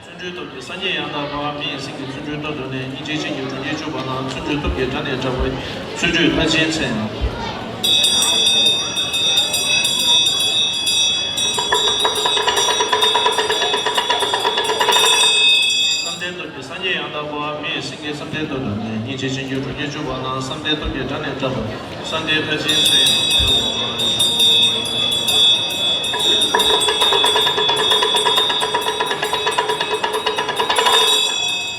ཤོག། བརྩོན་འགྲུས་སྟོབས་ཀྱིས་སངས་རྒྱས་ཡང་དག་པ། མི་ཡི་སེམས་ཀྱི་བརྩོན་འགྲུས་སྟོབས་དང་ནི། སྙིང་རྗེའི་སྤྱན་གྱིས་གྲོང་ཁྱེར་སྤྱུགས་པ་དང་། བརྩོན་འགྲུས་སྟོབས་ཀྱིས་དགྲ་ནི་བསྐྲད་པ་ཡི། བརྩོན་འགྲུས་མཐར་ཕྱིན་ཚེ་ཡང་འཕེལ་བར་ཤོག། བསམ་གཏན་སྟོབས་ཀྱིས་སངས་རྒྱས་ཡང་དག་པ། མི་ཡི་སེམས་ཀྱི་བསམ་གཏན་སྟོབས་དང་ནི། སྙིང་རྗེའི་སྤྱན་གྱིས་གྲོང་ཁྱེར་སྤྱུགས་པ་དང་། བསམ་གཏན་སྟོབས་ཀྱིས་དགྲ་ནི་བསྐྲད་པ། བསམ་གཏན་མཐར་ཕྱིན་ཚེ་ཡང་འཕེལ་བར་ཤོག།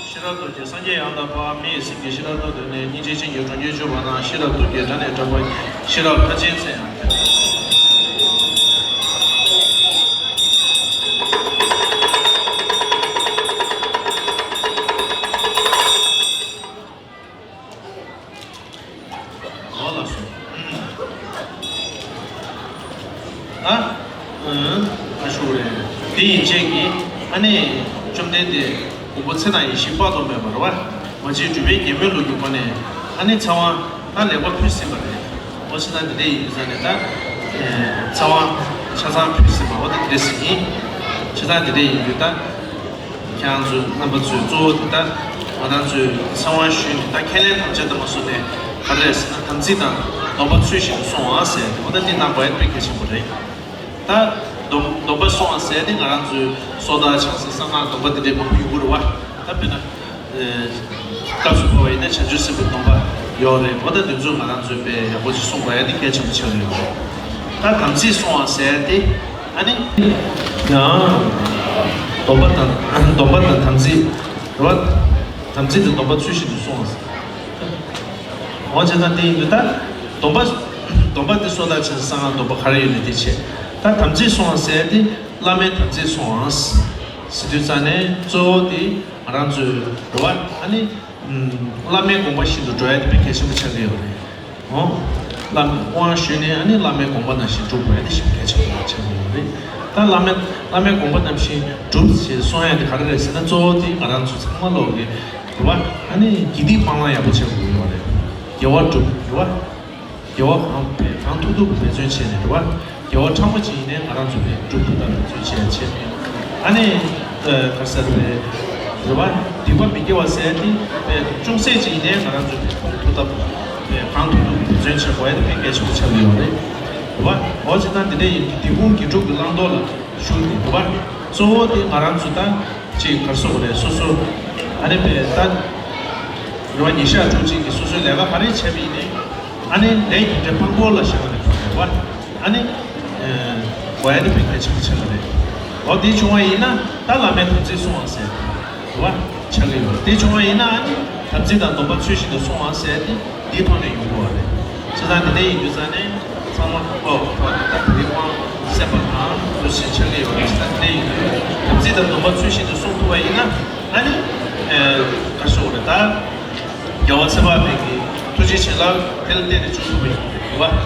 ཤེས་རབ་སྟོབས་ཀྱིས་སངས་རྒྱས་ཡང་དག་པ། མི་ཡི་སེམས་ཀྱི་ཤེས་རབ་སྟོབས་དང་ནི། སྙིང་རྗེའི་སྤྱན་གྱིས་གྲོང་ཁྱེར་སྤྱུགས་པ་དང་། ཤེས་རབ་སྟོབས་ཀྱིས་དགྲ་ནི་བསྐྲད་པ། ཤེས་རབ་མཐར་ཕྱིན་ཚེ་ཡང་འཕེལ་བར་ཤོག། འོ་ལགས་སོ། ཨ། ཨུམ། ཨ་ཤུ་རེ། དེ་ཡི་རྗེས་ཀྱི་ཨ་ནི་བཅོམ་ལྡན་འདས་མགོན་པོ་ཚེ་དང་ཡེ་ཤེས་དཔག་ཏུ་མེད་པ་རེད་བ། མ་གཅིག་སྒྲུབ་པའི་རྒྱལ་མོའི་ལུགས་ཀྱི་སྒོ་ནས་ཨ་ནི་ཚེ་དབང་ད་ལེགས་པར་ཕུལ་ཟིན་པ་རེད། འོ་ཆ་ཚང་འདི་འདྲ་ཡིན་དུས་ཙང་ནས་ད། ཚེ་དབང་ཆ་ཚང་ཕུལ་ཟིན་པ་འོ་ད་འདི་འདྲ་ཟིན་ཡིན། ཆ་ཚང་འདི་འདྲ་ཡིན་དུས་ད། ཁྱེད་རང་ཚོའི་རྣམ་པ་ཚོས་གཙོ་བོ་དེ་ལྟར་ང་རང་ཚོའི་ཚེ་དབང་ཞུས་ནས། ད་ཁས་ལེན་དམ་བཅའ་དང་མ་སོང་ནས་ག་རེ་རེད་ཟེར་ན། དམ་ཚིག་དང་སྡོམ་པ་ཚུལ་བཞིན་དུ་སྲུང་བ་ཟེར་ཏེ། འོ་ད་འདི་གནང་དགོས་ཡ་དཔེ་གལ་ཆེན་པོ་རེད། ད་སྡོམ་སྡོམ་པ་སྲུང་བ་ཟེར་ཏེ་ང་རང་ཚོའི་སོ་ཐར་བྱང་སེམས་གསང་སྔགས་སྡོམ་པ་འདི་འདྲའི་མང་པོ་ཡོང་གི་རེད་བ། ད་དཔེར་ན། ཨེ། སྐབས་སུ་བབས་པ་ཡིན་ན་བྱང་ཆུབ་སེམས་དཔའི་སྡོམ་པ་ཡོད་རེད། འོ་ད་འདི་ཚོ་ང་རང་ཚོས་དཔེ་ཡག་པོ་ཞིག་སྲུང་དགོས་ཡ་དེ་གལ་ཆེན་པོ་ཆགས་ཀྱི་ཡོད་རེད། ད་དམ་ཚིག་སྲུང་བ་ཟེར་ཏེ། ཨ་ནི། ཡང་། སྡོམ་པ་དང་སྡོམ་པ་དང་དམ་ཚིག་རེད་བ། དམ་ཚིག་དང་སྡོམ་པ་ཚུལ་བཞིན་དུ་སྲུང་བ་ཟེར། འོ་བྱས་ཙང་དེ་ཡིན་དུས་ད། སྡོམ་པ། སྡོམ་པ་དེ་སོ་ཐར་བྱང་སེམས་གསང་སྔགས་སྡོམ་པ་ག་རེ་ཡོད་ན་དེ་བྱས། ད་དམ་ཚིག་སྲུང་བ་ཟེར་ཏེ། བླ་མའི་དམ་ཚིག་སྲུང་བ་ཟེར་དུས་ཙང་ནས་གཙོ་བོ་དེ་ང་རང་ཚོའི་རེད་བ། ཨ་ནི། ཨུམ། བླ་མའི་དགོངས་པ་བཞིན་དུ་འགྲོ་ཡ་དེ་དཔེ་གལ་ཆེན་པོ་ཆགས་ཀྱི་ཡོད་རེད། འོ། བླ་མའི་དབང་ཞུས་ནས་ཨ་ནི་བླ་མའི་དགོངས་པ་ནང་བཞིན་སྒྲུབ་དགོས་ཡ་དེ་ཞིག་གལ་ཆེན་པོ་ཆགས་ཀྱི་ཡོད་རེད། ད་བླ་མའི་བླ་མའི་དགོངས་པ་ནང་བཞིན་སྒྲུབ་ཅེས་གསུང་ཡ་དེ་ག་རེ་རེད་ཟེར་ན། གཙོ་བོ་དེ་ང་རང་ཚོ་ཚང་མ་ལོག་གི་རེད་བ། ཨ་ནི་དགེ་སྡིག་སྤང་བླང་ཡག་པོ་བྱེད་དགོས་ཀྱི་ཡོད་རེད། དགེ་བ་སྒྲུབ་རེད་བ། དགེ་བ་གང་བས་གང་ཐུབ་ཐུབ་འབད་བརྩོན་བྱས་ནས་རེད་བ། དགེ་བ་ཕྲ་མོ་ཅིག་ཡིན་ནའི་ང་རང་ཚོ་དེ་སྒྲུབ་ཐུབ་ཐབས་འབད་བརྩོན་བྱས་བྱས། ཨ་ནི། ཨ། ག་རེ་ཟེར་རེད། རེད་བ། སྡིག་པ་མི་དགེ་བ་ཟེར་དེ་དཔེ་ཅུང་ཟད་ཅིག་ཡིན་ནའི་ང་རང་ཚོ་དེ་སྤོང་ཐུབ་ཐབས་དཔེ་གང་ཐུབ་ཐུབ་འབད་བརྩོན་བྱེད་དགོས་ཡ་དེ་དཔེ་གལ་ཆེན་པོ་ཆགས་ཀྱི་ཡོད་རེད། རེད་བ། འོ་བྱས་ཙང་དེ་འདྲ་ཡིན་དུས་འདི་ཁུངས་དགེ་སྒྲུབ་ཀྱི་བླང་དོར་ལ་ཞུགས་ཏེ་རེད་བ། གཙོ་བོ་དེ་ང་རང་ཚོ་ད་ཅིག་ག་རེ་ཟེར་དགོས་རེད། སོ་སོ་ཨ་ནི་དཔེ་ད་རེད་བ། ཉིན་ཞག་དྲུག་ཅིག་གི་སོ་སོའི་ལས་ཀ་ག་རེ་བྱས་པ་ཡིན་ནའི། ཨ་ནི་ལས་རྒྱུ་འབྲས་དཔང་པོ་ལ་བཞག་ནས་ཁོ་རེད་བ། ཨ་ནི། ཨ། དགོས་ཡ་དེ་དཔེ་གལ་ཆེན་པོ་ཆགས་ཀྱི་རེད། འོ་དེ་བྱུང་བ་ཡིན་ན་ད་བླ་མའི་དམ་ཚིག་སྲུང་བ་ཟེར་བ་ཆགས་ཀྱི་ཡོད་རེད། དེ་བྱུང་བ་ཡིན་ན་ཨ་ནི་དམ་ཚིག་དང་སྡོམ་པ་ཚུལ་བཞིན་དུ་སྲུང་བ་ཟེར་དེ་འདིའི་ཐོག་ནས་ཡོང་གི་ཡོད་རེད། བྱས་ཙང་དེ་འདྲ་ཡིན་དུས་ཙང་ནས་ཚང་མ་ཨོ་ད་དེ་རིང་དབང་གསན་པ་དང་འདུ་ཤེས་ཆགས་ཀྱི་ཡོད་རེད། བྱས་ཙང་དེ་འདྲ་ཡིན་དུས་དམ་ཚིག་དང་སྡོམ་པ་ཚུལ་བཞིན་དུ་སྲུང་ཐུབ་པ་ཡིན་ན་ཨ་ནི། ཨ། ག་རེ་ཟེར་དགོས་རེད། ད། རྒྱལ་བ་ཚེ་དཔག་མེད་ཀྱི་ཐུགས་རྗེ་བྱིན་རླབས་དེ་ལ་བརྟེན་ནས་བྱུང་ཐུབ་པ་ཡིན་པ་རེད་བ།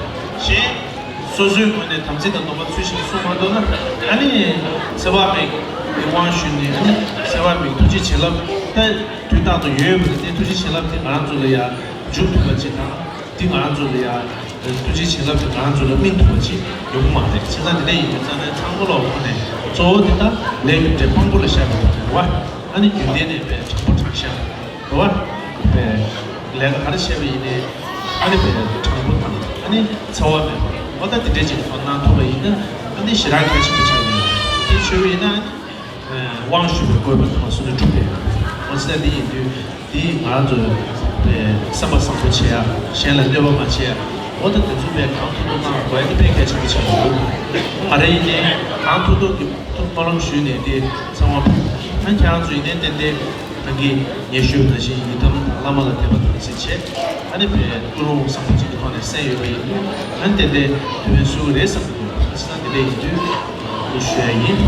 གཞན། སོ་སོའི་ངོས་ནས་དམ་ཚིག་དང་སྡོམ་པ་ཚུལ་བཞིན་སྲུང་མ་ཐུབ་ན། ཨ་ནི། ཚེ་དཔག་མེད་ཀྱི་དབང་ཞུས་ནས། ཨ་ནི་ཚེ་དཔག་མེད་ཀྱི་ཐུགས་རྗེ་བྱིན་རླབས་དེ་དུས་རྟག་ཏུ་ཡོད་པ་རེད་དེ། ཐུགས་རྗེ་བྱིན་རླབས་དེ་ང་རང་ཚོ་ལ་ཡང་འཇུག་ཐུབ་པ་ཅིག་དང་། དེ་ང་རང་ཚོ་ལ་ཡང་ཐུགས་རྗེ་བྱིན་རླབས་དེ་ང་རང་ཚོ་ལ་སྨིན་ཐུབ་པ་ཅིག་ཡོང་གི་མ་རེད། བྱས་ཙང་དེ་འདྲ་ཡིན་དུས་ཙང་ནས་ཚང་མ་ལོག་ཁོ་ནས་གཙོ་བོ་དེ་ད་ལས་རྒྱུ་འབྲས་དཔང་པོ་ལ་བཞག་པའི་ཐོག་ནས་རེད་བ། ཨ་ནི་རྒྱུན་ལྡན་ནས་དཔེ་དྲང་པོ་དྲང་བཞག་རེད་བ། དཔེ་ལས་ཀ་ག་རེ་བྱས་པ་ཡིན་ནའི་ཨ་ནི་དཔེ་དྲང་པོ་དང་། ཨ་ནི་འཚེ་བ་མེད་པ། འོ་ད་དེ་འདྲས་ཅིག་ཐོག་གནང་ཐུབ་པ་ཡིན་ན་ཨ་ནི་ཞེ་དྲག་གལ་ཆེན་པོ་ཆགས་ཀྱི་ཡོད། དེ་བྱས་པ་ཡིན་ན། དབང་ཞུ་བའི་དགོས་པ་དང་སོ་སོ་སྒྲུབ་པའི། འོ་ཙི་ལྟ་འདི་ཡིན་དུས་འདི་ང་རང་ཚོ་དཔེ་སེམས་པ་བཟང་པོ་བྱེད་ཡ། གཞན་ལ་གནོད་པ་མ་བྱེད་ཡ། འོ་ད་དེ་ཚོ་དཔེ་གང་ཐུབ་ཐུབ་གནང་དགོས་ཡ་དེ་དཔེ་གལ་ཆེན་པོ་ཆགས་འདུག་ང་རང་ཡིན་ནའི་གང་ཐུབ་ཐུབ་ཀྱི་ཐུགས་སྨོན་ལམ་ཞུས་ནས་དེ་ཚང་མ་ཕུལ། ཨ་ཁྱེད་རང་ཚོ་ཡིན་ནའི་ཏན་ཏན་ད་གིན་ངས་ཞུས་པ་ནང་བཞིན་ཡི་དམ་དང་བླ་མ་ལ་དད་པ་དང་རྗེས་བྱེད། ཨ་ནི་དཔེ་ཀུན་སློང་བཟང་པོ་ཅིག་གི་ཐོག་ནས་གསན་ཡོད་པ་ཡིན་དུས་ཨ་ནི་ཏན་ཏན་དེ་བས་སུ་རེད་བསམ་གྱི་འདུག་ཨ་ཙི་ད་དེ་འདྲ་ཡིན་དུས་ཞུ་ཡ་ཡིན།